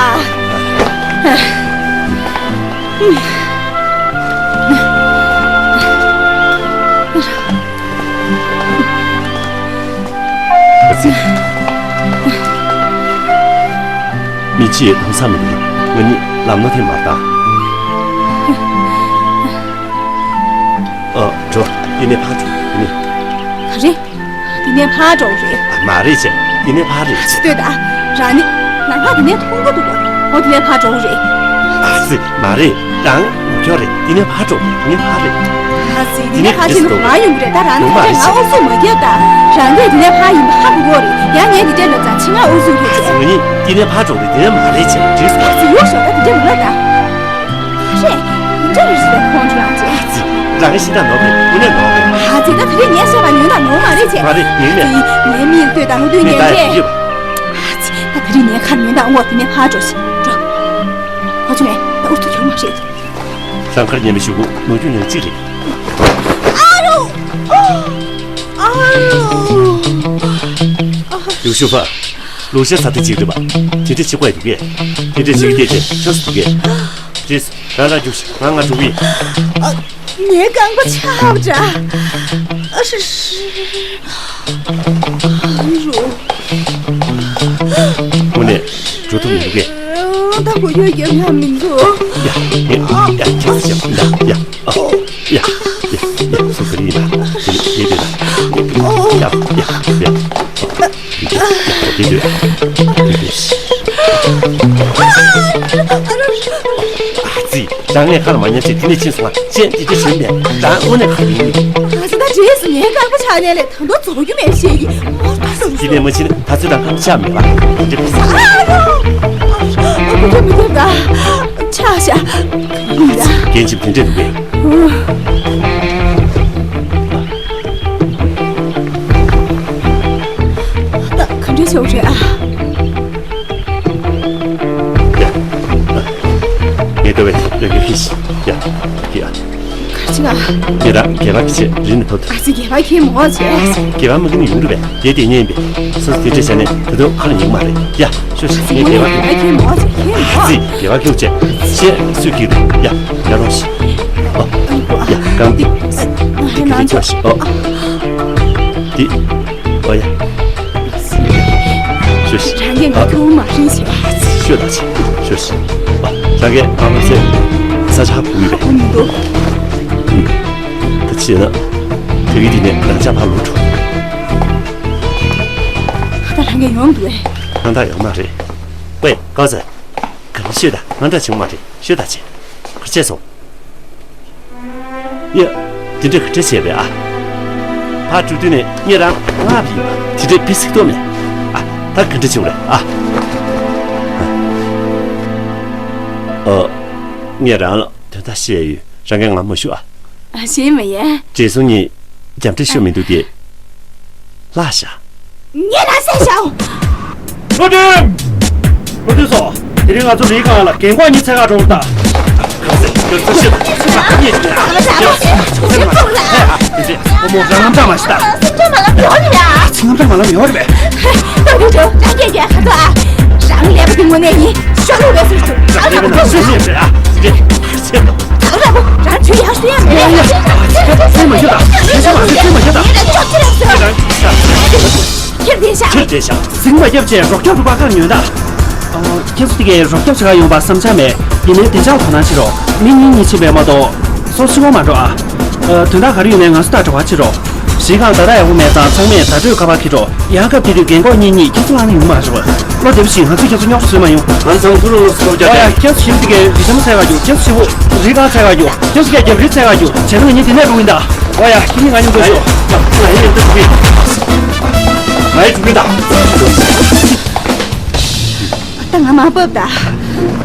ཨ་ཙི། མི་ཅིའི་གདོང་ས་མི་འདུག་ང་གཉིས་ལམ་ནོ་ཐེངས་མར་བཏང་། ཨ། འགྲོ། འདི་ནས་ཕར་འགྲོ། འདི་ནས། ག་རེ། འདི་ནས་ཕར་འགྲོ་རེད། མ་རེད་ཅེ། འདི་ནས་ཕར་རེད། ཅི་ལྟོས་ད། རང་ནི། ལམ་ཁ་འདི་ནས་མཐོང་གི་འདུག་ག་འོ་འདི་ནས་ཕར་འགྲོ་རེད། ཨ་ཙི། མ་རེད། རང་ནུབ་ཕྱོགས་རེད། འདི་ནས་ཕར་འགྲོ། འདི་ནས་ཕར་རེད། ཨ་ཙི། འདི་ནས་ཕར་ཕྱིན་ནུབ་ལ་ཡོང་གི་རེད། ད་རང་ནི་ཡོང་མ་ད་རེད་ང་ཅེ། འུ་ཚུགས་མ་རྒྱབ་ད། རང་གིས་འདི་ནས་ཕར་ཡིན་པ་ཧ་གོ་གི་རེད། ཡང་ངས་འདི་འདྲའི་ལབ་ཙང་ཕྱི་ང་འུ་ཚུགས་རེད་ཨ་ཙི། ང་གཉིས་འདི་ནས་ཕར་འགྲོ་རེད། འདི་ནས་མ་རེད་ཅེ། འགྲིག་སོང་། ཨ་ཙི། ཡོང་ཤོག་ད་འདི་འདྲ་མི་ལབ་ད། ཨ་རེད། འདི་འདྲ་རེད་ཟེར་ཁོང་ཁྲོ་ལངས་ཅེ། ཨ་ཙི། རང་གི་ཤི་ད་ནོར་མེད། དངོས་གནས་ནོར་མེད། ཨ་ཙི། ད་དེ་རིང་ངས་བཤད་པ་ཉོན་དང་ནོར་མ་རེད་ཅེ། མ་རེད། ཉོན་མེད། ཨ་ཙི། ངའི་མིག་ལྟོས་དང་། ལྷོ་སྟོད་མི་ད་ངན་ཡ་ཅེ། ཡོད། ཨ་ཙི། ད་དེ་རིང་ངའི་ཁར་ཉོན་དང་། འོ་དེ་ནས་ཕར་འགྲོ་ཤིག་འགྲོ། གོ་ཆུ་མེད། ད་འུ་ཐུག་ཡོང་མ་རེད། རང་ཁར་ཉན་པའི་གཞུག་གུ་ནོར་རྒྱུ་ཉག་གཅིག་རེད། ཨ་རོ། ཨ་རོ། ཡུག་ཤུ་ཧྥ། ལུག་ཤ་ཟ་དེ་གཅིག་རེད་པ། དེ་འདྲ་བྱེད་དགོས་འདུག་གས། དེ་འདྲ་བྱེད་ཀྱི་དེ་ཆོས་སུ་འདུག་གས། ཅེས། རང་རང་རྒྱུགས་ཤིག་ང་ང་འགྲོ་གི་ཡིན། ཨ། ངའི་རྐང་པ་ཆག་འདྲ། ཨ་ཧྲི་ཧྲི། ཨ་རོ། དངོས་གནས་འགྲོ་ཐུབ་མི་འདུག་གས། ད་གོ་ཡོད་ཀྱང་ང་མི་འདུག་ཡ། ཡ། ཡ། ཁྱེད་ཚོ་ཡ། ཡ། ཡ། ཨ། ཡ། ཡ། ཡ། སུ་ག་རེ་ཡིན་ན། དེ་ནི་དེ་དེ་ལ། ཡ། ཡ། ཡ། ཡ། དེ་དེ་ཡ། དེ་དེ་ཡ། དེ་དེ། ཨ་ཙི། རང་ངས་ཁ་ལ་མ་ཉན་ཚེ་དེ་ནས་ཕྱིན་སོང་ང་། ཅན་དེ་དེ་བྱེད་མེད། རང་དངོས་གནས་ཁ་ལ་ཡིན། ཨ་ཙི། ད་རྗེས་སུ་ངའི་རྐང་པ་ཆག་ནས་ལས། ད་དུང་རྫོགས་རྒྱུ་མེད་ཤེས་ཀྱི། ཨ་ཙི། དེ་ནས་མ་ཕྱིན་ད་ཚོད་རང་ཁ་ཆག་མེད་པ། དེ་དེ། ཨ་ཡོ། ཨ་ཁུ་ཁུ་མི་ཐེབས་ད། ཆག་ཤག་རྒན་ཁྱིམ་དེ་འདྲས་འདུག་གས། ད་ག་འདྲས་བྱུང་རེད་ཨ། ཡ། ངས་ལྟ་བའི་ལས་ཀའི་ཧི་ཤི། ཡ། ཡ། ག་ཅི་ང་། ངས་རང་སྒལ་པ་གི་ཆེད་རི་ནས་ཐོབ་ཐུབ། ཨ་ཙི། སྒལ་པ་ཁྱེར་མོ་བྱས། སྒལ་པ་མ་གི་ནི་ཡོང་རུ་བས། དེ་དེ་ཉན་པས། སོ་སོ་དེ་འདྲས་བྱས་ནས་ད་དུང་ཁ་ལ་ཉན་གི་མ་རེད། ཡ། ཤོད་ཤོད། ངས་སྒལ་པ་ཁྱེར། ཨ་ཁྱེར་མོ་བྱས། ཁྱེར་མོ། ཨ་ཙི། སྒལ་པ་ཁྱེར་བྱས། ཤེས་སུས་ཀྱིས་རེད། ཡ། ཡ་རོགས་ཤིག་ཨོ། ཡ། རྐང་འདི། འདི་གི་རེ་ཆོག་ཤིག་ཨོ། འདི། ཨོ་ཡ། ཤོད་ཤིག་རང་གིས་ང་ཁྱོད་མ་ཧྲིན་ཤིག་ཤོད་ད་ཤིག་ཤོད་ཤིག་ཨོ། རང་གིས་ང་མ་ཚད་ས་ཆ་བུ་ཡོད་པས། ཨོ་མི་འདུག་ད་ཅི་ཡིན་ན། དེ་གི་དེ་ནས་རང་ཅག་ཕར་ལོག་འགྲོ། ད་རང་གིས་ཡོང་འདུག་ཨེ། ང་ད་ཡོང་མ་རེད། ཝེ་ཀའོ་ཙེ། ག་རེ་ཤོད་ད། ང་འདྲ་བྱུང་མ་རེད། ཤོད་ད་ཅེ། ག་ བྱས་སོང་། ཡ། དེ་འདྲ་ག་འདྲ་བྱས་པས་ཨ། ཕར་འགྲོ་དུས་ནས་ངས་རང་མངགས་པ་ཡིན་པ་དེ་འདྲ་དཔེ་སྲིད་དོ་མེད། ཨ། ད་ག་འདྲ་བྱུང་རེད་ཨ། ཨ། ངས་རང་ལ་དོན་དག་བཤད་ཡོད། རང་གིས་ང་མ་ཞུ་ཨ། ཨ། ཤེས་མ་ཡིན། བགྲེས་སོང་གཉིས་རྒྱབ་འདྲེ་ཤོར་མི་འདུག་སྟེ། ལྷག་ཤག་ངས་ལ་ཟས་ཤག་བློ་མཐུན། བློ་མཐུན་སོ། དེ་རིང་ང་ཚོ་རིའི་སྒང་ལ་རྒན་གོག་གཉིས་འཚོལ་ག་འགྲོ་དགོས་ད། ཁོ་མོ་རང་ངམ་ཚ་མ་ཤི་ད། ཚིག་ངམ་ཚ་མ་ལབ་ཡོད་རེད་པས། ད་དེ་འགྲོ་ད་རྒྱལ་རྒྱལ་ཁ་ཐོག་ཨ། རང་ཀླད་པ་དེ་དངོས་གནས་ཡིན། ཤོག་ལུག་རེད་ཟེར་ཞུ། ད་རང་ཀླད་པ་དེ་ངོ་ནས་ཡིན། ཤོག་ལུག་རེད་ཨ། ད་རང་བུ་རང་ཚོའི་ཡག་ཤོས་ཡང་མེད་རེད། ཚིག་མ་ཤོད་ད། ཚིག་མ་ཤོད། ཚིག་མ་ཤོད་ད། ངས་ད་ཅོག་ཅི་རེད་ཟེར། ཁྱེད་བདེ་ཤག་ཁྱེད་བདེ་ཤག་ཟིང་མ་རྒྱབ་བྱས་རོགས་སྐྱོབ་རུ་པ་ཁག་ཉོན་ད། ཨ། ཁྱེད་ཚོ་དེ་གའི་རོགས་སྐྱོབ་བྱེད་ག་ཡོང་པ་བསམ་འཆར་མེད། ཡིན་ནའི་བདེ་འཇགས་དོ་སྣང་བྱེད་རོགས། མི་གཉིས་གཉིས་ཕྱིན་པས་མ་གཏོགས་སོ་སོ་ཕྱི་པོ་མ་འགྲོ་ཨ། ཨ། དོན་དག་ག་རེ་ཡོད་ནའི་ང་ཚོ་དང་འབྲེལ་བ་བྱེད་རོགས། གཞིས་ཁང་ད་ལྟ་ཡག་པོ་མེད་ཙང་ཚང་མས་ད་གྲོད་ཁ་པར་འཁྱེར་རོགས། ཡང་སྐབས་དེ་དུས་རྒན་གོག་གཉིས་གཉིས་ཁྱེད་ཚོ་ལ་ནི་ཡོང་མ་རེད་པ། བློ་བདེ་པོ་ཞིག་ང་ཚོས་ཁྱེད་ཚོ་རྙོག་དྲ་བཟོས་མ་ཡོང་། ང་ཚང་ཐུ་རུ་ལོ་སོ་རྒྱ། ཨོ་ཡ། ཁྱེད་ཚོ་ཞིབ་དེ་གའི་རི་ལྕམ་འཚོལ་ག་རྒྱུགས། ཁྱེད་ཚོ་ཞིབ་པོ་རི་སྒང་འཚོལ་ག་རྒྱུགས། ཁྱེད་ཚོ་རྒྱ་རྒྱབ་རི་འཚོལ་ག་རྒྱུགས། བྱས་ན་ང་གཉིས་དེ་ནས་འགྲོ་གི་ཡིན་ད། ཨོ་ཡ། ཁྱེད་གཉིས་ང་མཉམ་དུ་ཤོག་ང་ཡི་མཉམ་དུ་འགྲོ་གི་ཡིན། ང་ཡི་འགྲོ་གི་ཡིན་ད། ད་ང་མར་བབས་ད།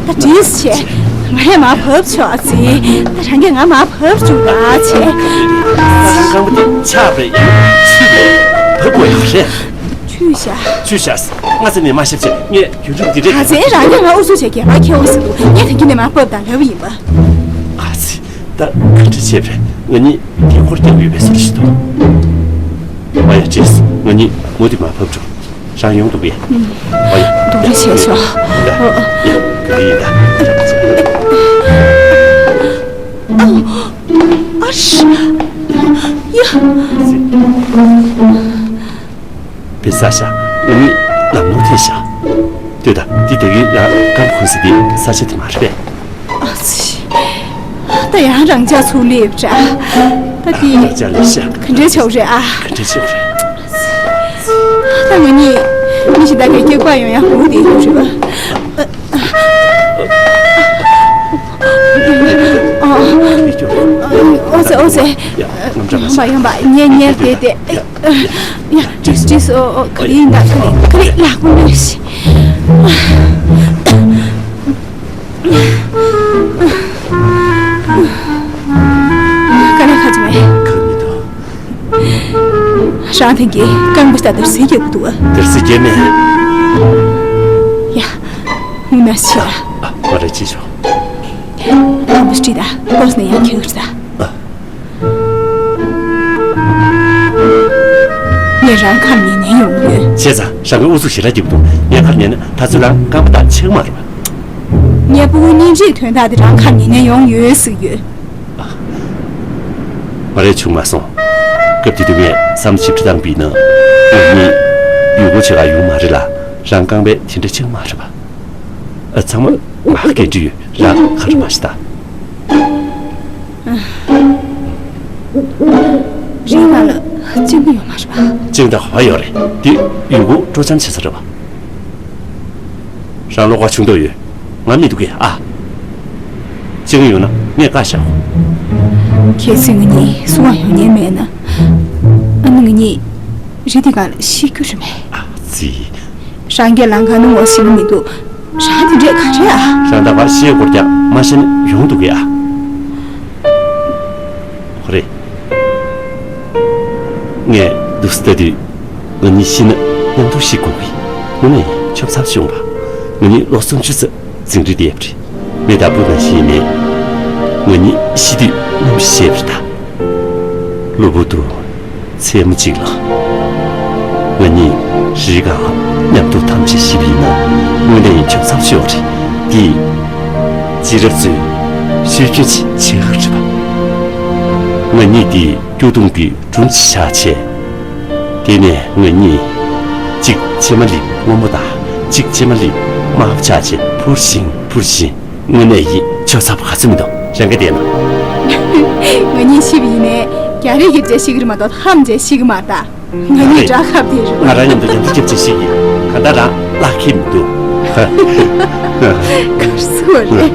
ད་བྲིས་བྱས། ང་ཡང་མར་བབས་ཆོག་ཨ་ཙི། ད་རང་གིས་ང་མར་བབས་བཅུག་ད་བྱས། ད་རྐང་པ་དེ་ཆག་པས་ཡང་ཆུད་པས་བབས་དགོས་ཡོད་རེད། ཆུད་བཞག་ཆུད་བཞག་སྔ་ས་ནས་མ་བཤད་བྱས་ངས་རྒྱུན་འཁྱོངས་འདི་འདྲས། ད་ཚན་རང་གིས་ང་ཨུ་ཚུགས་བྱས་སྐྱེ་བ་ཁྱེར་འོང་ཟེར་འདུག་ངས་ད་གིན་ནས་མར་བབས་དང་ལབ་ཡིན་པ། ཨ་ཙི། ད་ག་འདྲ་བྱས་པས་ང་གཉིས་དེ་འཁོར་རྒྱག་ཡོད་པའི་བཟོ་འདྲ་ཞིག་འདུག་ཨ་ཡ་ཅེས་ང་གཉིས་མུ་མཐུད་མར་བབས་འགྲོ། རང་ཡོང་འདུག་གས། ཨ་ཡ། འདུག་རེ་བྱས་ཤོག་ཡ། ཡ། ག་རེ་ཡིན་ད། ཨ་ཤ། ཡ། བེ་ས་ཤ། ང་གཉིས་ལམ་ནོར་ཐེབས་ཤག་ལྟོས་དང་། འདི་ད་གིན་རང་རྐང་འཁོན་ས་དེ་ས་ཆ་དེ་མ་རེད་པས། ཨ་ཙི། ད་ཡང་རང་ཅག་ཚུར་སླེབས་འདྲ། ད་འདི་རང་ཅག་ལས་ཤག་ག་འདྲའི་ཆགས་རེད་ཨ། ག་འདྲའི་ཆགས་རེད། ད་ང་གཉིས་མི་གཞན་དག་གི་སྐྱེ་བ་ཡོང་ཡ་འོ་དེ་ཡོད་རེད་པ། ཨ། ཨ། ཨོ་ཙེ་ཨོ་ཙེ། ཡ། ཡོང་པ་ཡོང་པ། ཉལ་ཉལ་བསྡད་བསྡད། ཡ། བྲིས་བྲིས། ཨོ་ཨོ། ག་རེ་ཡིན་ད། ག་རེ་ག་རེ། ལག་པ་གནོན་ཞིག་དཀའ་ལས་ཁག་ཅིག་མེད། ཁག་མི་འདུག་རང་དེང་གི་རྐང་པ་ལྟར་ཟིལ་རྒྱག་གི་འདུག་ཨ། དེར་ཟིལ་རྒྱག་མེད། ཡ། ངུ་ན་ཤི་ར། ཨ། མ་རེད་ཅི་ཆོག་རྐང་པ་སྤྲིད་ད། ལྟོགས་ནས་ཡང་ཁྱེར་ད། ཨ། ངས་རང་ཁ་ཉན་ནས་ཡོང་ཡོད། བྱས་ཙང་རང་གི་ཨུ་ཚུགས་ཞེ་དྲག་རྒྱབ་འདུག་ངས་ཁ་ཉན་ན་ད་ཚོད་རང་རྐང་པ་དང་ཆག་མ་རེད་པ། ངས་ཕྲུ་གུ་གཉིས་འདྲེས་དོན་དག་དེ་རང་ཁ་ཉན་ནས་ཡོང་ཡོད་ཟེར་ཡོད། མ་རེད། བྱུང་མ་སོང་། སྐབས་དེ་དུས་ངས་བསམ་ཞིབ་ཕྲ་བཏང་པ་ཡིན་ན། ང་གཉིས་ཡུལ་སྐོར་བྱེད་ག་ཡོང་མ་རེད་ལ། རང་རྐང་པས་དེ་འདྲ་ཆག་མ་རེད་པ། ཨ། ཚང་མ་ང་འགན་འཁྲི་ཡོད། རང་ཁ་རུ་མ་ཤི་ད། རི་ནང་ལ་གཅིན་པ་ཡོད་མ་རེད་པ། གཅིན་པ་ག་པར་ཡོད་རེད། འདི་ཡུལ་སྐོར་སྤྲོ་འཆམ་བྱེད་ས་རེད་པ། རང་བློ་ཁོག་ཆུང་དོགས་ཡོད། ང་མི་འདུག་གས་ཨ། གཅིན་པ་ཡོད་ན་ངས་བཀག་བཞག་ཁྱེད་ཚོས་ང་གཉིས་སྲུང་བར་ཡོང་མཁན་མེད་ན། ཨ་ནི་ང་གཉིས་རི་འདི་སྒང་ལ་ཤི་རྒྱུ་རེད་པས། ཨ་ཙི། རང་གིས་ལམ་ཁ་ནང་ངོ་ཤེས་ཀྱི་མི་འདུག་རང་དེ་འདྲས་ག་རེ་ཨ། རང་ད་བར་ཤི་སྐོར་རྒྱག་མ་ཤེས་ན་ཡོང་འདུག་གས་ཨ། ཧོ་རེད། ངས་འདུག་སེ་ལྟ་དུས་ང་གཉིས་ཤི་ན་མཉམ་དུ་ཤི་དགོས་ཀྱི། དངོས་གནས་ཆོབ་ཚབ་བྱུང་བ། ང་གཉིས་ལོ་སུམ་ཅུ་ཙམ་འཛིང་རེས་བསྡད་པ་རེད། མེ་དང་སྤུ་ནང་བཞིན་མེད། ང་གཉིས་ཤི་དུས་མཉམ་ཤི་བྱས་པ་རེད་ད། གློ་བུར་དུ་མཚན་མོ་གཅིག་ལ། ང་གཉིས་རི་སྒང་ལ་མཉམ་དུ་ཐམས་ཅད་ཤི་བ་ཡིན་ན་དངོས་གནས་ཡིན་ཆོབ་ཚབ་ཤོར་རེད། འདི་རྗེས་རབས་ཚོས་ཤོད་རྒྱུན་ཅིག་བྱེད་ཧ་རེད་པ། ང་གཉིས་འདི་སྐྱོ་གདུང་གི་སྒྲུང་ཅིག་བཞག་བྱས། དེ་ནས་ང་གཉིས་གཅིག་ཕྱེ་མ་ལེབ་སྔོན་མོ་དང་གཅིག་ཕྱེ་མ་ལེབ་དམར་པོ་ཆགས་བྱས་འཕུར་ཞིང་འཕུར་ཞིང་། དངོས་གནས་ཡིན་ཆོབ་ཚབ་ག་ཚོད་མི་འདུག་རང་གིས་བལྟས་ན། ང་གཉིས་ཤི་བ་ཡིན་ནའི་རྒྱག་རེས་རྒྱབ་བྱས་ཤི་གི་རེད་མ་གཏོགས་ཧམ་བྱས་ཤི་གི་མ་རེད་ད། ང་གཉིས་དགྲ་ཁབ་དེ་རེད། ང་རང་མཉམ་དུ་མཉམ་དུ་རྒྱབ་བྱས་ཤི་གི། གང་ལྟར་རང་བརླག་གི་མི་འདུག་ག་རེ་ཟེར་བ་རེད།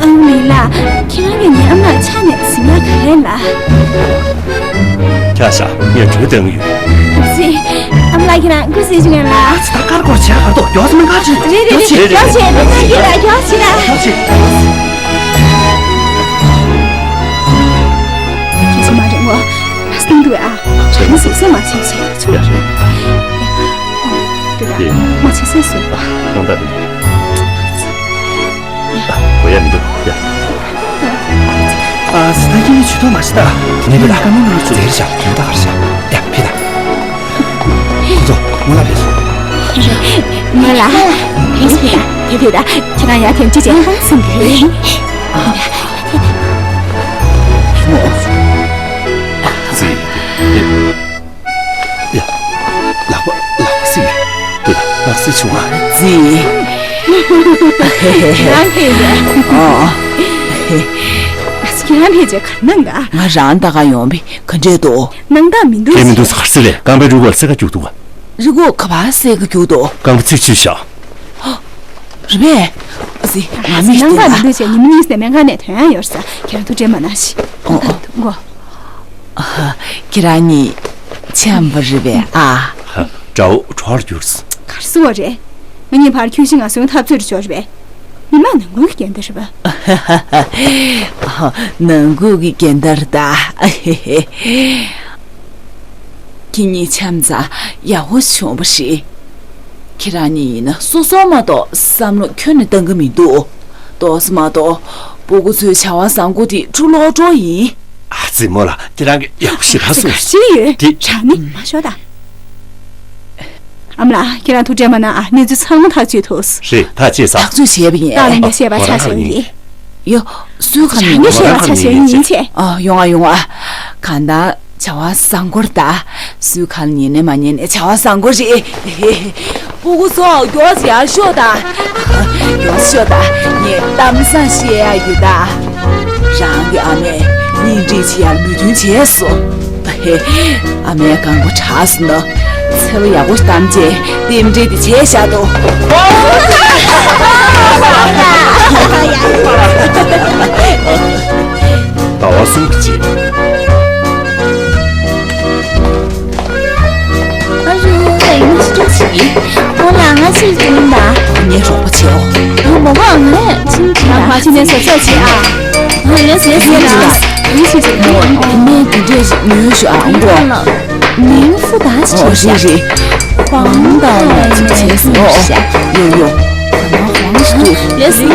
ཨ་མ་ལགས། ཁྱེད་རང་གིས་ངའི་ཨ་མ་ལགས་ཆ་ནས་གཟིགས་ཡག་ག་རེ་ལགས། ཁྱོད་ཤོག་ངས་གྲོས་བཏོན་གྱི་ཡོད། ཟི། ཨ་མ་ལགས་ཁྱེད་རང་སྐུ་གཟིགས་བྱུང་ཡང་ལགས། ད་ཀར་སྐོར་བྱེད་ཁ་ཐོག་མགྱོགས་སེ་མ་ཁ་ཕྱིན། རེད་རེད་རེད། མགྱོགས་བྱེད། མགྱོགས་བྱེད། མི་གཏོང་གི་ལགས། མགྱོགས་བྱེད་ལགས། མགྱོགས་བྱེད། ཁྱེད་ཚོ་མ་རེད་ངོ་། ང་སྟོན་འདུག་ཨ། རང་གཟབ་གཟབ་མ་བྱེད་བྱེད་ཆོག་ཡ་རེད། འདུག་ཨ། ཡེ། མ་བྱེད་སེ་སོ། ཨ། གང་ལྟར་རེད། ཨ། གོ་ཡ་མི་འདུག་ཡ། ཨ། སི་ཏ་ཁྱེད་ཇུས་གཏོགས་མ་བྱེད་ད། དེ་ནས་བུ་ལ་བཀའ་མོལ་གནང་ཚུལ་ཟེར་བཞག་དོན་དག་ག་རེ་བྱ། ཡ་ཕེབས་ད། ཁོ་ཚོ། ང་ལ་དེ་དེ་ད་ཁྱེད་རང་ཡར་ཐེངས་གཅིག་བྱས་སེམས་དེ་རེད། ཙི། ཡ། ལག་པ་ལག་པ་སྲིད། དེ་ལག་སྲིད་བྱུང་ང་། ཙི། རང་ཕེབས་རེད། ཨོ། ཁྱེད་རང་ཕེབས་རྗེས་ག་རེ་གནང་ག་ང་རང་ད་ག་ཡོང་བི་ག་འདྲས་འདུག་སྣང་དག་མི་འདུག་དེ་མི་འདུག་ཟེར་ལས་རྐང་པའི་རུས་ཁོག་ལ་སེར་ཁ་རྒྱུག་འདུག་ག་རུས་ཁོག་ག་པར་སེར་ཁ་རྒྱུག་འདུག་རྐང་པ་ཚིགས་ཆུད་བཞག་རེད་པས། ཨ་ཙི། ང་མིག་སྣང་དག་མི་འདུག་བྱས་ཉི་མ་གཉིས་ནས་སྨན་ཁང་ནས་ཐོན་ཡ་ཡོད་ས། ཁྱེད་རང་ཐུགས་ཁྲལ་མ་གནང་ཞིག་ཨོ་ཨོ། མགོ་ཁྱེད་རང་གཉིས་འཆམ་པ་རེད་པས་ཨ། ཧ། དགྲ་བོ་གྲོགས་ལ་གྱུར་སོང་། ག་རེ་ཟེར་བ་རེད། ང་གཉིས་བར་ཁྱོད་ཤི་ང་གསོན་འཐབ་རྩོད་རེ་ཤོར་བས། མི་མང་ནང་ཁུལ་གྱི་འགལ་ཟླ་རེད་པ། ནང་ཁུལ་གྱི་འགལ་ཟླ་རེད་ད། ཁྱེད་གཉིས་འཆམ་ཙང་ཡག་པོ་བྱུང་བ་རེད། ཁྱེད་རང་གཉིས་ཡིན་ན་སོ་སོ་མ་གཏོགས་བསམ་བློ་ཁྱོན་ནས་གཏང་གི་མི་འདུག་ཏོག་ཙམ་མ་གཏོགས་སྤུ་གུ་ཚོའི་བྱ་བ་བཟང་པོ་དེ་འཁྲུག་ལོག་འགྲོ་ཡིན། ཨ་ཙི་མོ་ལགས་ཁྱེད་རང་གིས་ཡག་པོ་ཞེ་དྲག་གསུངས། ག་རེ་ཡོད། དེ་རང་ནི་མ་ཤོད་ད། ཨ་མ་ལགས་ཁྱེད་རང་ཐུགས་ཁྲལ་མ་གནང་ཨ། གནས་ཚུལ་ཚང་མ་ཐག་གཅོད་ཐུབ། རེད་ཐག་བཅད་ཚར། ཐག་གཅོད་བྱས་པ་ཡིན། ཏག་ལེན་པའི་བཤད་པ་ཆ་བཞག་ཡིན། ཡོ། སུའི་ཁ་ནས་རང་གི་བཤད་པ་ཆ་བཞག་ཡིན་ཆེ། ཨ་ཡོང་ཨ་ཡོང་ཨ། གང་ལྟར་བྱ་བ་བཟང་པོ་རེད་ད། སུའི་ཁ་ལ་ཉན་ནས་མ་ཉན་ནས་བྱ་བ་བཟང་པོ་རེད། སྤུ་གུ་ཚོ་མགྱོགས་ཡར་ཤོག་ད། མགྱོགས་ཤོག་ད། ངས་གཏམ་བཟང་བཤད་ཡ་ཡོད་ད། རང་གི་ཨ་མས་སྙིང་བྲེལ་ཆེ་ཡར་མོས་མཐུན་བྱས་སོང་། ཨ་མའི་རྐང་པ་དྲག་སོང་ན། འཚེ་བ་ཡག་པོ་གཏམ་བྱས་རྟེན་འབྲེལ་དེ་བྱས་བཞག་ཏོ། ཟླ་བ་གསུམ་གྱི་རྗེས། ཨ་རུ། ཨེ་ང་ཅི་ཅོ་ཆི། ཨོ་ལ་ང་ཅི་ཅོ་ཡིན་ད། ངའི་རོགས་པ་བྱེད་ཨོ། ཨ་མོ་ག་ང་ཅི་ཅི་ད། ང་ཕ་ཆི་ནས་སོ་སོ་ཆི་ཨ། ཨ་ལེ་སེ་སེ་ལ། ཨེ་ཆི་ཅི་ད། ནས་དེ་འདྲས་ཉོས་ཤོག་ཨ་མགོ། ནིང་ཧྥུ་ད་ཆི་ཨོ་རེད་རེད། ཧྥང་ད་ལ་ཅི་བྱས་སོ་ཨོ་ཨོ། ཡོ་ཡོ། ལེ་སེ་ལ། ད་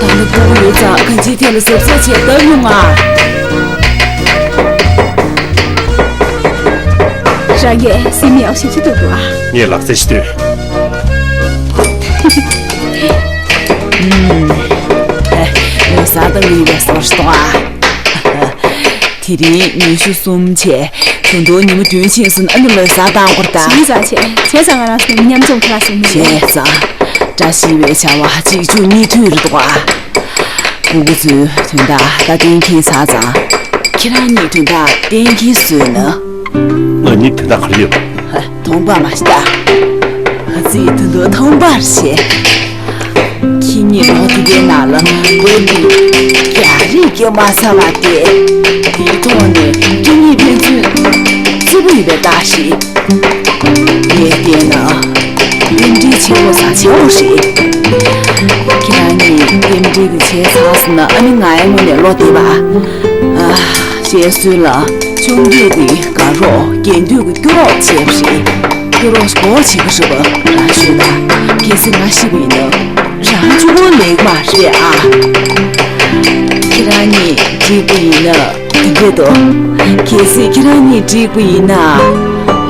ནི་སྤུ་གུ་ཡོད་ཙང་གང་ཅིའི་ཐད་ལ་གཟབ་གཟབ་བྱས་ད་ཡོང་ཨ། རང་གིས་སེམས་ཡག་ཞིག་ཅི་འདུག་ཨ། ངས་ལག་རྩལ་ཞིག་སྟོན། ངོ་ས་དང་ངའི་བའི་སོར་ཞིག་གཏོང་ཨ། དེ་རིང་ཉི་ཤུ་གསུམ་བྱས། ད་དུང་ཉི་མ་བདུན་ཕྱིན་སོང་ཨ་ནི་ལོ་གསར་བཏང་དགོས་ད། བྱས་ཙང་བྱས་བྱས་ཙང་ང་རང་ཚོ་མཉམ་འཛོམས་ཁ་ལག་ཟིན་བྱས་ཙང་། བཀྲ་ཤིས་པའི་བྱ་བ་གཅིག་མཇུག་གཉིས་མཐུད་རེད་འདུག་ཨ། སྤུ་གུ་ཚོའི་དོན་དག་ད་གཏན་འཁེལ་ཚར་ཙང་། ཁྱེད་རང་གཉིས་དོན་དག་གཏན་འཁེལ་བཟོས་ན། ང་གཉིས་དོན་དག་ག་རེ་ཡོད། ཧ། མཐོང་པ་མ་ཤེས་ད། ཧ་ཙི་དོན་དུ་མཐོང་པར་བྱེད། ཁྱེད་གཉིས་ལོ་དེ་གའི་ནང་ལ་དགོད་ནི་རྒྱ་རིགས་ཀྱི་མ་ས་བ་སྟེ། དེའི་ཐོག་ནས་སྐྱེ་གཉིས་ཕན་ཚུན་བརྩེ་པོ་ཡོད་པའི་རྟགས་ཤིག་ངས་བལྟས་ན། རྟེན་འབྲེལ་ཆེན་པོ་བཟང་ཆེ་བོ་རེད། ཁྱེད་རང་གཉིས་རྟེན་འབྲེལ་དེ་བྱས་ཚར་སོང་ན་ཨ་ནི་ང་ཡང་དངོས་གནས་བློ་བདེ་བ། ཨ། བཤད་སྲོལ་ལ་ཆུང་དུས་ཀྱི་དགའ་རོགས་རྒན་དུས་ཀྱི་སྐྱོ་རོགས་བྱས་པ་རེད། སྐྱོ་རོགས་སྐོར་བྱེད་ཀྱི་རེད་པ་ང་ཤོད་ད། གལ་སྲིད་ང་ཤི་བ་ཡིན་ན་རང་གཅིག་པོ་ལེགས་མ་རེད་ཨ། ཁྱེད་རང་གཉིས་འགྲིག་པ་ཡིན་ན། འདི་འདྲ་འདུག་གལ་སྲིད་ཁྱེད་རང་གཉིས་འགྲིག་པ་ཡིན་ན།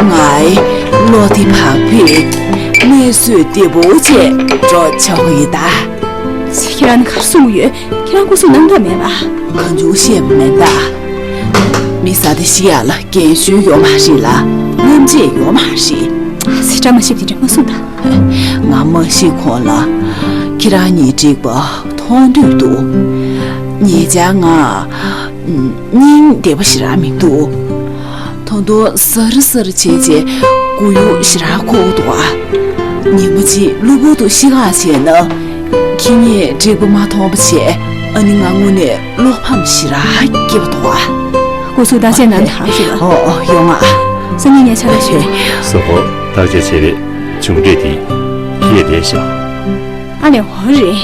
ངའི་བློ་བདེ་བག་ཕེབས་གནས་བཟོད་བདེ་པོ་བྱས་འགྲོ་ཆོག་གི་ཡིན་ད། ཁྱེད་རང་ནི་ག་རེ་གསུང་གི་ཡོད། ཁྱེད་རང་སྐུ་གཟུགས་རྣམ་དག་མེད་པ། གང་བྱུང་བཤད་པ་མིན་ད། མི་ཟ་དེ་ཤི་ཡག་ལ་རྒན་གཞོན་ཡོད་མ་རེད་ལ། རྔམ་བརྗིད་ཡོད་མ་རེད། ཨ་ཙི་བཀྲ་མ་ཤིས་པ་དེ་འདྲ་མ་གསུང་ད། ང་མ་ཤི་གོང་ལ་ཁྱེད་རང་གཉིས་འགྲིག་པ་མཐོང་འདོད་འདུག་ཉེ་ཆར་ང་སྙིང་བདེ་པོ་ཞེ་དྲག་མི་འདུག་ད་དུང་གཟར་གཟར་བྱས་བྱས་མགོ་ཡུ་ཞེ་དྲག་འཁོར་གྱི་འདུག་ཨ། ཉིན་མོ་གཅིག་གློ་བུར་དུ་ཤི་ཁ་བྱས་ན། ཁྱེད་གཉིས་འགྲིག་པ་མ་མཐོང་བ་བྱས་ཨ་ནི་ང་དངོས་གནས་བློ་ཕམ་ཞེ་དྲག་སྐྱེས་པ་འདུག་ཨ། སྐུ་གཟུགས་བརྟག་དཔྱད་གནང་དང་ཞུ་ལ། ཨོ་ཨོ་ཡོང་ཨ། སང་ཉིན་ངས་ཕྱག་ལས་ཞུ། སོ་ཧོ། བརྟག་དཔྱད་བྱས་པའི་མཇུག་འབྲས་དེ་ཁྱེད་བསྡད་ཤག་ཨ་ལས་ཧོ་རེད།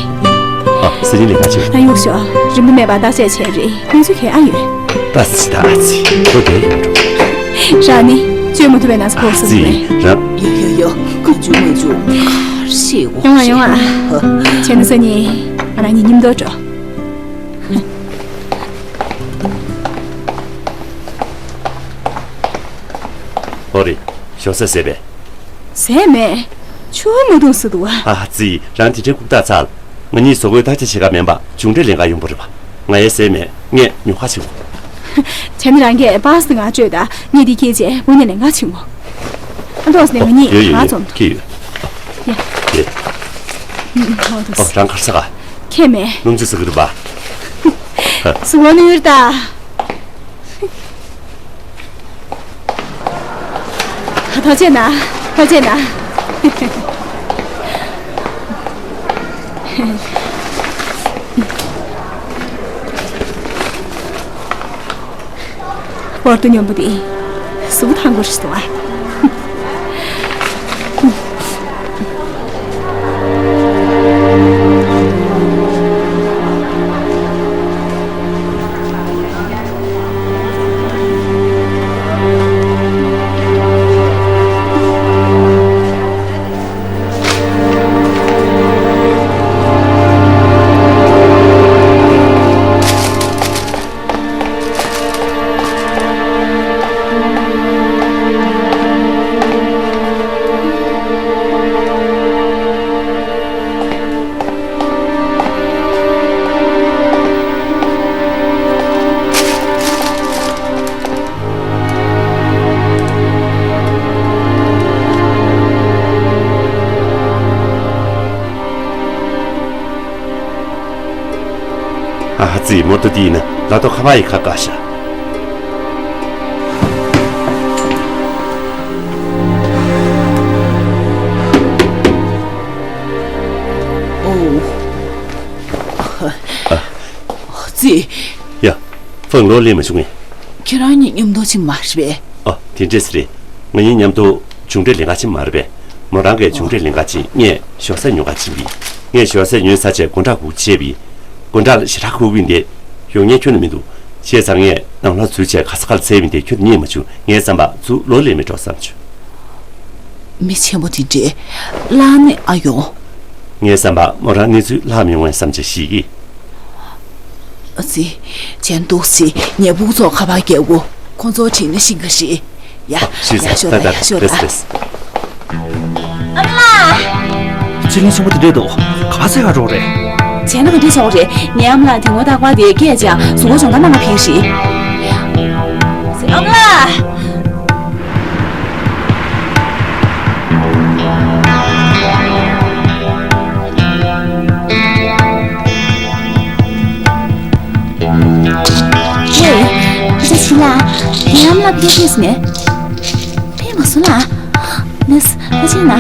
ཨ་སང་ཉིན་ལས་ཀ་བྱེད། ད་གཡུག་ཤོག་རིན་པོ་མེད་པར་བརྟག་དཔྱད་བྱས་རེད། གནས་ཚུལ་གལ་ཨ་ཡོད། ད་སི་ད་ཨ་ཙི་ཁོ་དེ་ཡོད་འགྲོ། རང་ནི་བཅོས་མ་ཐུབ་པའི་ན་ཚ་ཕོག་སོང་ཙི་རེད། རང་ཡོ་ཡོ་ཡོ་ཁ་ཆུ་མ་ཆུ་ཁར་ཤེས་གོ་ཡོང་ཨ་ཡོང་ཨ། བྱས་ན་སང་ཉིན་ང་རང་གཉིས་མཉམ་དུ་འགྲོ། ཧོ་རེད། ཞོགས་ཟས་ཟས་པས། ཟས་མེད། ཆུ་བོ་མ་འཐུང་ཟེར་འདུག་བ། ཨ་ཙི། རང་དེ་འདྲའི་རྐུབ་བཏགས་ཚར། ང་གཉིས་བཟོ་བཀོད་བརྟག་དཔྱད་བྱེད་ག་མིན་པ་གྱོང་ཁྲལ་ལེན་ག་ཡོང་པ་རེད་པ། ང་ཡ་ཟས་མེད། ངས་ཉོ་ག་ཕྱིན་གོ། བྱས་ན་རང་གིས་པཱ་སི་ང་བཅོས་དང་། ངས་འདི་འཁྱེར་བྱས་སྒོ་ནས་ལེན་ག་ཕྱིན་གོ། ཨ་འདུག་སེ་ང་གཉིས་ཡོད་ཡོད་ག་ཡོད། འཛོམས་འདུག་ཁྱེད་ཡོད། ཡ། ཡོད། ཨོ་འདུག་སེ། ཨོ་རང་གར་ས་ག་ཁྱད་མེད། སྣུམ་ཆུ་ཟ་གི་རེད་པ། གཟུགས་པོ་ནུས་ད། ཐུགས་རྗེ་གནང་། ཐུགས་རྗེ་གནང་། བར་དུ་སྙོམས་པོ་དེ་གཟུགས་ཐང་གོ་རེ་ཞིག་འདུག་ཨ། ཨ་ཙི། མོ་ཏོ་དེ་ཡིན་ན་ལ་ཏོ་ཁ་པར་ཡི་ཁ་བཀག་ཤག་ཨོ། ཨ་ཙི། ཡ། ཧྥང་ལོ་ལེན་མ་བྱུང་ངས། ཁྱེད་རང་གཉིས་མཉམ་དུ་ཕྱིན་མ་རེད་པས། ཨ། དེ་འདྲས་རེད། ང་གཉིས་མཉམ་དུ་གྱོང་ཁྲལ་ལེན་ག་ཕྱིན་མ་རེད་པས། མོ་རང་གིས་གྱོང་ཁྲལ་ལེན་ག་ཕྱིན། ངས་ཞོགས་ཟས་ཉོ་ག་ཕྱིན་པས། ངས་ཞོགས་ཟས་ཉོས་ཚར་རྗེས་སྒོ་འགྲམ་སྒུག་བྱས་པས། སྒོ་འགྲམ་ལ་ཞེ་དྲག་ཁུག་པ་ཡིན་ཏེ། ཡོང་མཁན་ཁྱོན་ནས་མི་འདུག་བྱས་ཙང་ངས་ནང་ལོགས་འཛུལ་བྱས་ག་ས་ག་ལ་འཛེགས་པ་ཡིན་ཏེ་ཁྱོན་ནས་རྙེད་མ་བྱུང་། ངའི་བསམ་པར་ཚུར་ལོག་སླེབས་མེད་འགྲོ་བསམ་བྱུང་། མི་ཆེན་པོ་དེ་འདྲས་བརླག་ནས་ཨ་ཡོང་། ངའི་བསམ་པར་མོ་རང་གནས་ཚུལ་ལྷག་མི་ཡོང་བའི་བསམ་འཆར་ཞིག་གིས། ཨ་ཙི། ཅན་ཏུག་སི་ཉལ་ཕུག་ཚོ་ཁ་པར་རྒྱག་གོ། ཁོང་ཚོ་དྲིས་ན་ཤེས་ག་རེད། ཡ། ཨ། ཤེས་ཡ། སོང་། ཤོད་ད་ད་ད་ཡ། ཤོད་ད། རེད་རེད། ཨ་མ་ལགས། ཕྱི་གླིང་ཆེན་པོ་དེ་འདྲས་འདུག་ག་པར་འཚོལ་ག་འགྲོ་རེད། བྱས་ན་ག་འདྲས་བྱུང་རེད། ངའི་ཨ་མ་ལགས་དེ་སྔོན་རྟག་པར་དེ་སྐད་ཅིག་གཟུགས་པོ་སྦྱོང་བརྡར་གནང་ག་ཕེབས་ཤིག་ཨ་མ་ལགས། ཧེ། ཁ་ཤས་ཤིག་ལ། ངའི་ཨ་མ་ལགས་ཕེབས་ཕེབས་ཟེར་ནས། ཕེབས་མ་སོང་ལ། མིས། ཨ་ཅེ་ན།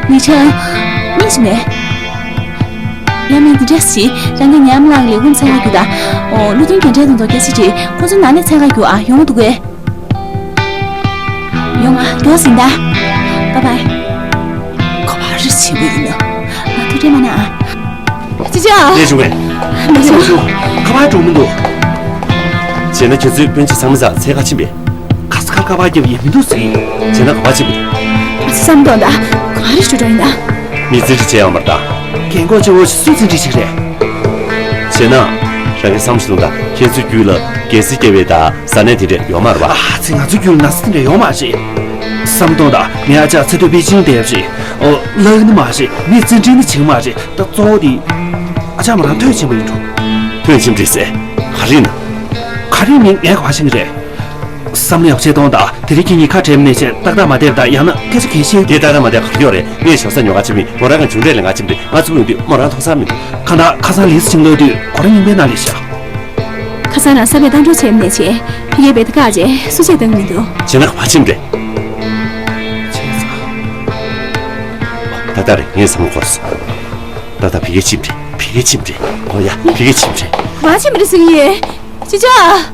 མི་ཆེན། མིས་ནས། ཡང་མིན་འདི་འདྲ་ཞིག་རང་གི་ཉམས་ལག་ལས་ཁུངས་ཚན་ཁ་རྒྱུ་དང་། ཨོ། བློ་མཐུན་རྒན་གྲས་དང་ཐོག་སྐད་ཆ་དྲིས། ཁོ་ཚོ་ནང་ནས་ཚན་ཁ་རྒྱུ་ཨ་ཡོང་འདུག་གས། ཡོང་ཨ། མགྱོགས་ཟིན་ད། པ་པའི། ག་པར་རེ་བྱེད་པ་ཡིན་ན། ང་ཐུགས་ཁྲལ་མ་གནང་ཨ། ཅི་ཅི་ཨ། ལས་བྱུང་བས། མ་བྱུང་མ་བྱུང་། ག་པར་འགྲོ་མི་འདུག་བྱས་ན་ཁྱེད་ཚོའི་སྤུན་མཆེད་ཚང་མ་ཚང་ཚན་ཁ་ཕྱིན་པས། ག་ས་ག་ག་པར་རྒྱབ་ཡིན་མི་འདུག་ཟེར་གྱི་ཡོད། བྱས་ན་ག་པར་ཕྱིན་པ་རེད། ཨ་ཙི་བསམ་དོན་དང་ག་རེ་ཞུ་འགྲོ་ཡིན་ན། མི་རྩིས་འགྲིག་བྱས་ཡོང་བར་གདའ། རྒན་གོག་ཆེ་བོ་ཞིག་སུས་རྩིས་འགྲིག་བྱེད་ཀྱི་རེད། བྱས་ན། རང་གི་བསམ་བློ་དང་ཁྱེད་ཚོའི་རྒྱུད་ལ་རྒྱལ་སྲིད་སྐྱེ་བའི་དང་ས་གནས་དེ་འདྲས་ཡོད་མ་རེད་པ། ཨ་ཙི་ང་ཚོའི་རྒྱུད་ལ་ན་ཚ་དེ་འདྲས་ཡོད་མ་རེད། བསམ་དོན་དང་ངའི་ཨ་ཅག་ཚེ་སྟོད་པེ་ཅིང་བསྡད་ཡོད་རེད། ཨོ་ལགས་ནི་མ་རེད། མི་རྩིས་འགྲིག་ནི་བྱེད་ཀྱི་མ་རེད། ད་གཙོ་བོ་དེ། ཨ་ཅག་མོ་རང་ཐོན་ཕྱིན་པ་ཡིན་འགྲོ། ཐོན་ཕྱིན་འགྲིག་ཟེར། ག་རེ་ཡིན་ན། ག་རེ་ཡིན་ངས་ག་པར་ཤེས་ཀྱི་རེད། བསམ་བློ་ཡག་བྱས་གཏོང་དང་། དེ་རིང་ཁྱེད་གཉིས་ཁ་བྲལ་མི་ནས་བྱས་ཏག་ཏག་མ་བསྡད་པ་དང་། ཡང་ན་སྐད་ཆ་གང་བཤད། དེ་ཏག་ཏག་མ་བསྡད་ག་རེ་ཡོད་རེད། ངས་ཞོགས་ཟས་ཉོ་ག་ཕྱིན་པ་ཡིན། མོ་རང་གིས་གྱོང་ཁྲལ་ལེན་ག་ཕྱིན་པ་རེད། ང་ཚོ་ཡོང་དུས་མོ་རང་མཐོང་ས་མི་འདུག་གང་ལྟར་ཁ་སང་ལི་སི་ཆིང་ལོག་དུས་ཁོ་རང་རྙིང་པའི་ནང་ལ་བཞག་ཁ་སང་རང་གསར་པའི་ལྟ་འགྲོ་བྱས་མི་ནས་བྱས་ཕ་གིའི་བེ་ཏ་བཀག་རྗེས་སུ་བྱས་བཏང་གི་མི་འདུག་བྱས་ན་ག་པར་ཕྱིན་པ་རེད། བྱས་ཙང་། ད་ལྟ་རེད། ངས་བསམ་བློ་འཁོར་སོང་། ད་ལྟ་ཕ་གིར་ཕྱིན་པ་རེད། ཕ་གིར་ཕྱིན་པ་རེད། ཨོ་ཡ། ཕ་གིར་ཕྱིན་པ་རེད། ག་པར་ཕྱིན་པ་རེད་ཟེར་གྱི་ཡོད། ཅི་ཅི་ཨ།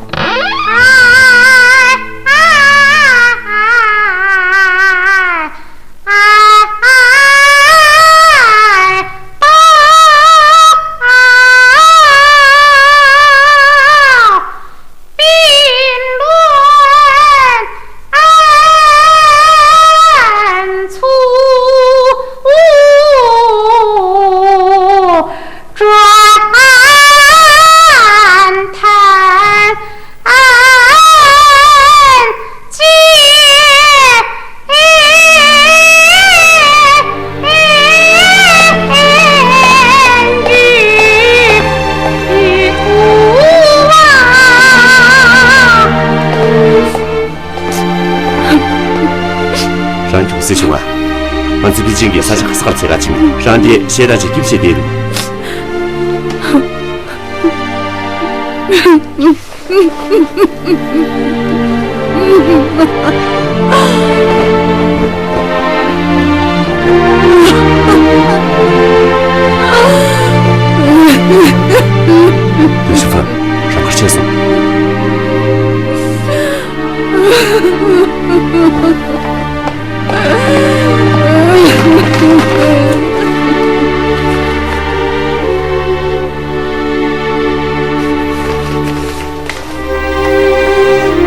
ང་ཚོ་ཕི་ཅིང་གི་ས་ཆ་ག་ས་གར་འཚོལ་ག་ཕྱིན། རང་དེ་ཤེས་ར་ཅིག་སྐྱིད་བྱེད་བསྡད་འདུག་ལུ་ཞུ་ཧྥང་རང་གར་ཆས་སོང་།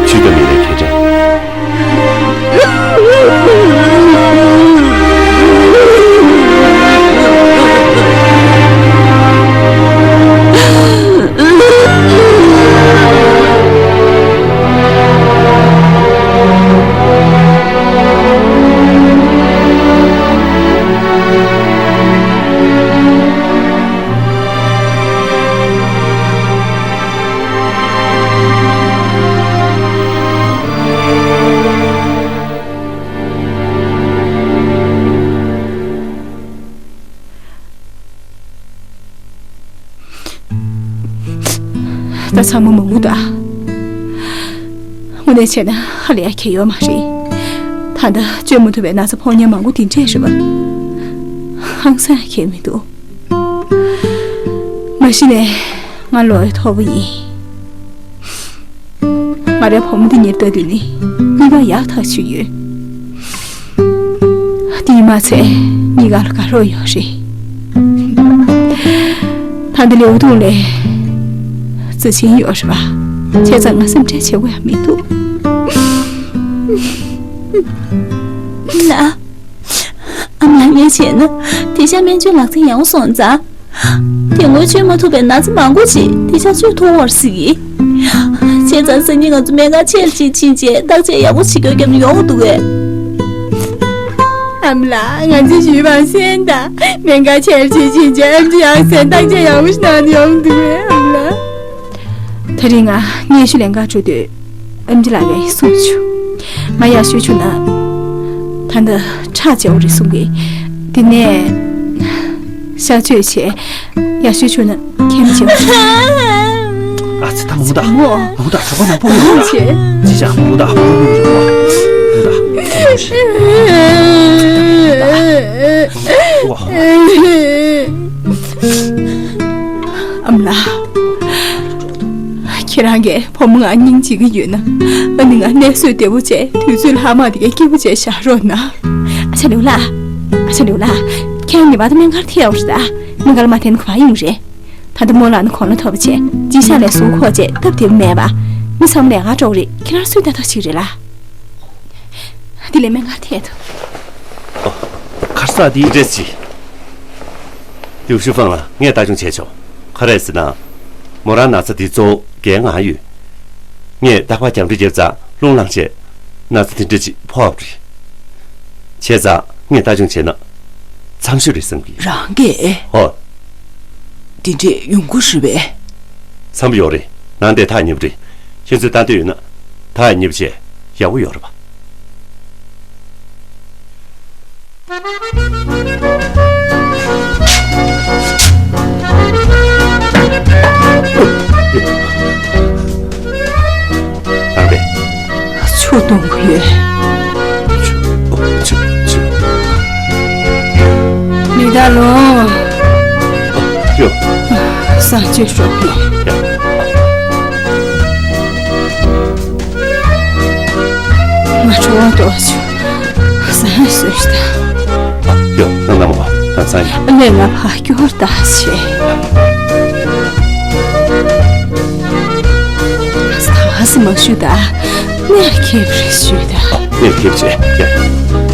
ཆུ་དང་མི་རེ་ཁེ་དྲན། ད་ཚང་མ་མ་འུ་ད། དངོས་གནས་བྱས་ན་ཧ་ལས་ཡ་གལ་ཡོད་མ་རེད། ད་ལྟ་བཅོས་མ་ཐུབ་པའི་ན་ཚ་ཕོག་མཁན་མང་པོ་དེ་འདྲས་རེད་པ། ཧང་སང་ཡ་གལ་མི་འདུག་མ་གཞི་ནས་ང་ལོ་ཡི་མཐོ་པོ་ཡིན། ང་རའི་བུ་མོ་འདི་གཉེར་ལྟ་དུས་ནི་གཉིས་ཀ་ཡག་ཐག་ཆོད་ཡོད། དེས་མ་ཚད་གཉིས་ཀ་ལ་དགའ་རོགས་ཡོད་རེད། ད་འདི་ལེའུ་ཐུང་ལས་རྩི་ཆེན་ཡོད་རེད་པ། བྱས་ཙང་ང་སེམས་ཁྲལ་བྱེད་དགོས་ཡ་མི་འདུག་ན། ཨ་མ་ལགས་ངས་བྱས་ན་དེ་ཤ་སྨན་བཅོས་ལག་འཛིན་ཡག་པོ་སོང་ཙང་། དེ་སྔོན་བཅོས་མ་ཐུབ་པའི་ན་ཚ་མང་པོ་ཅིག་དེ་ཤ་བཅོས་ཐུབ་པར་གཟིགས། བྱས་ཙང་སང་ཉིན་ང་ཚོ་སྨན་ཁང་ཆེར་ཅིག་ཕྱིན་རྗེས་བརྟག་དཔྱད་ཡག་པོ་བྱེད་རྒྱུ་རྒྱབ་ནས་ཡོང་འདུག་གས། ཨ་མ་ལགས་ང་ཚོས་ཞུས་པ་གསན་དང་། སྨན་ཁང་ཆེར་ཅིག་ཕྱིན་རྗེས་ཨེམ་ཆི་ཡང་གསན་བརྟག་དཔྱད་ཡག་པོ་ཞིག་གནང་ནས་ཡོང་འདུག་གས་ཨ་མ་ལགས། དེ་རིང་ང་སྙན་ཞུ་ལེན་གར་འགྲོ་དུས། ཨེམ་ཆི་ལགས་ཀྱིས་གསུངས་བྱུང་། ང་ཡར་ཞུ་བྱུང་ན། ད་ལྟ་ཁྲག་ཆེ་བོ་རེད་གསུང་གི། དེ་ནས་གཤག་བཅོས་བྱས། ཡར་ཞུ་བྱུང་ན་ཁྱད་མི་ཆེ་བ་རེད། ཨ་ཙི་ད་མོ་ད། མོ། མོ་ད་གྲོད་ཁོག་ནང་སྤུ་ཡོད་རེད། ཆེ། ཅི་བྱ་མོ་ད་སྤུ་ཡོད་རེད་མོ། མོ་ད། ཨ་མ་ལགས། ཁྱེད་རང་གིས་བུ་མོ་ང་སྙིང་རྗེ་གི་ཡོད་ན། ཨ་ནི་ང་གནས་བཟོས་བདེ་པོ་བྱས་དུས་ཚོད་ལྷག་མ་དེ་གའི་སྐྱིད་པོ་བྱས་བཞག་རོགས་གནང་། ཨ་ཅག་ལེའུ་ལགས། ཨ་ཅག་ལེའུ་ལགས། ཁྱེད་རང་ངེས་པར་དུ་སྨན་ཁང་ལ་ཐད་ཡོང་རེད་ད། སྨན་ཁང་ལ་མ་ཐད་ན་ག་པར་ཡོང་རེད། ད་ལྟ་རྨོ་ལགས་ནི་གོང་ན་མཐོ་པོ་བྱས་གཅིན་སྙི་ལས་ཟུར་འཁོར་བྱས་སྟབས་བདེ་པོ་མེད་པ། མི་ཚང་མ་ལས་ཀར་འགྲོ་གི་རེད། ཁྱེད་རང་སུས་ལྟ་རྟོག་བྱེད་ཀྱི་རེད་ལགས། འདི་ལས་སྨན་ཁང་ལ་ཐད་དོ། ཨོ། ཁ་ས་དེ་འདྲས་ཅི། ལིའུ་ཤུ་ཧྥང་ལགས་ངས་ལྟ་སྐྱོང་བྱས་ཆོག་ག་རེ་ཟེར་ན། མོ་རང་ན་ཚ་དེ་གཙོ་བོ་རྒན་ང་ཡོད། ངས་རྟག་པར་རྒྱང་འཕྲིན་རྒྱབ་ཙང་རླུང་ལངས་བྱས། ན་ཚ་དེ་འདྲ་ཅིག་ཕོག་པ་རེད། བྱས་ཙང་ངས་ལྟ་སྐྱོང་བྱས་ན། འཚམ་ཤོས་རེད་བསམ་གི། རང་གིས། ཨོ། དེ་འདྲས་ཡོང་གི་རེད་པས། འཚམ་པོ་ཡོད་རེད། ནང་དེ་ཐག་ཉེ་པོ་རེད། ཁྱེད་ཚོས་ལྟ་འདོད་ཡོད་ན། ཐག་ཉེ་པོ་བྱས་ཡག་པོ་ཡོད་རེད་པ། རང་རེད། ཆུ་འཐུང་གི་ཡོད། ཆུ། ཆུ། ཆུ། མི་ད་ལོ། ཡོ། ས་བཅད་སྲོག་གི། ཡ། ང་ཁྲོ་བ་ཏོག་ཆུ། ས་ཡ་སོས་ཤི་ད། ཡོ། ནང་ན་མོ། ད་ས་ཡ། ལས་ང་ཕ་སྐྱོར་ད་ཆེ། ས་ཧ་སི་མ་ཤུ་ད། ནས་ཁེབ་རེ་ཞུས་ད། ནས་ཁེབ་ཆེ། ཡ།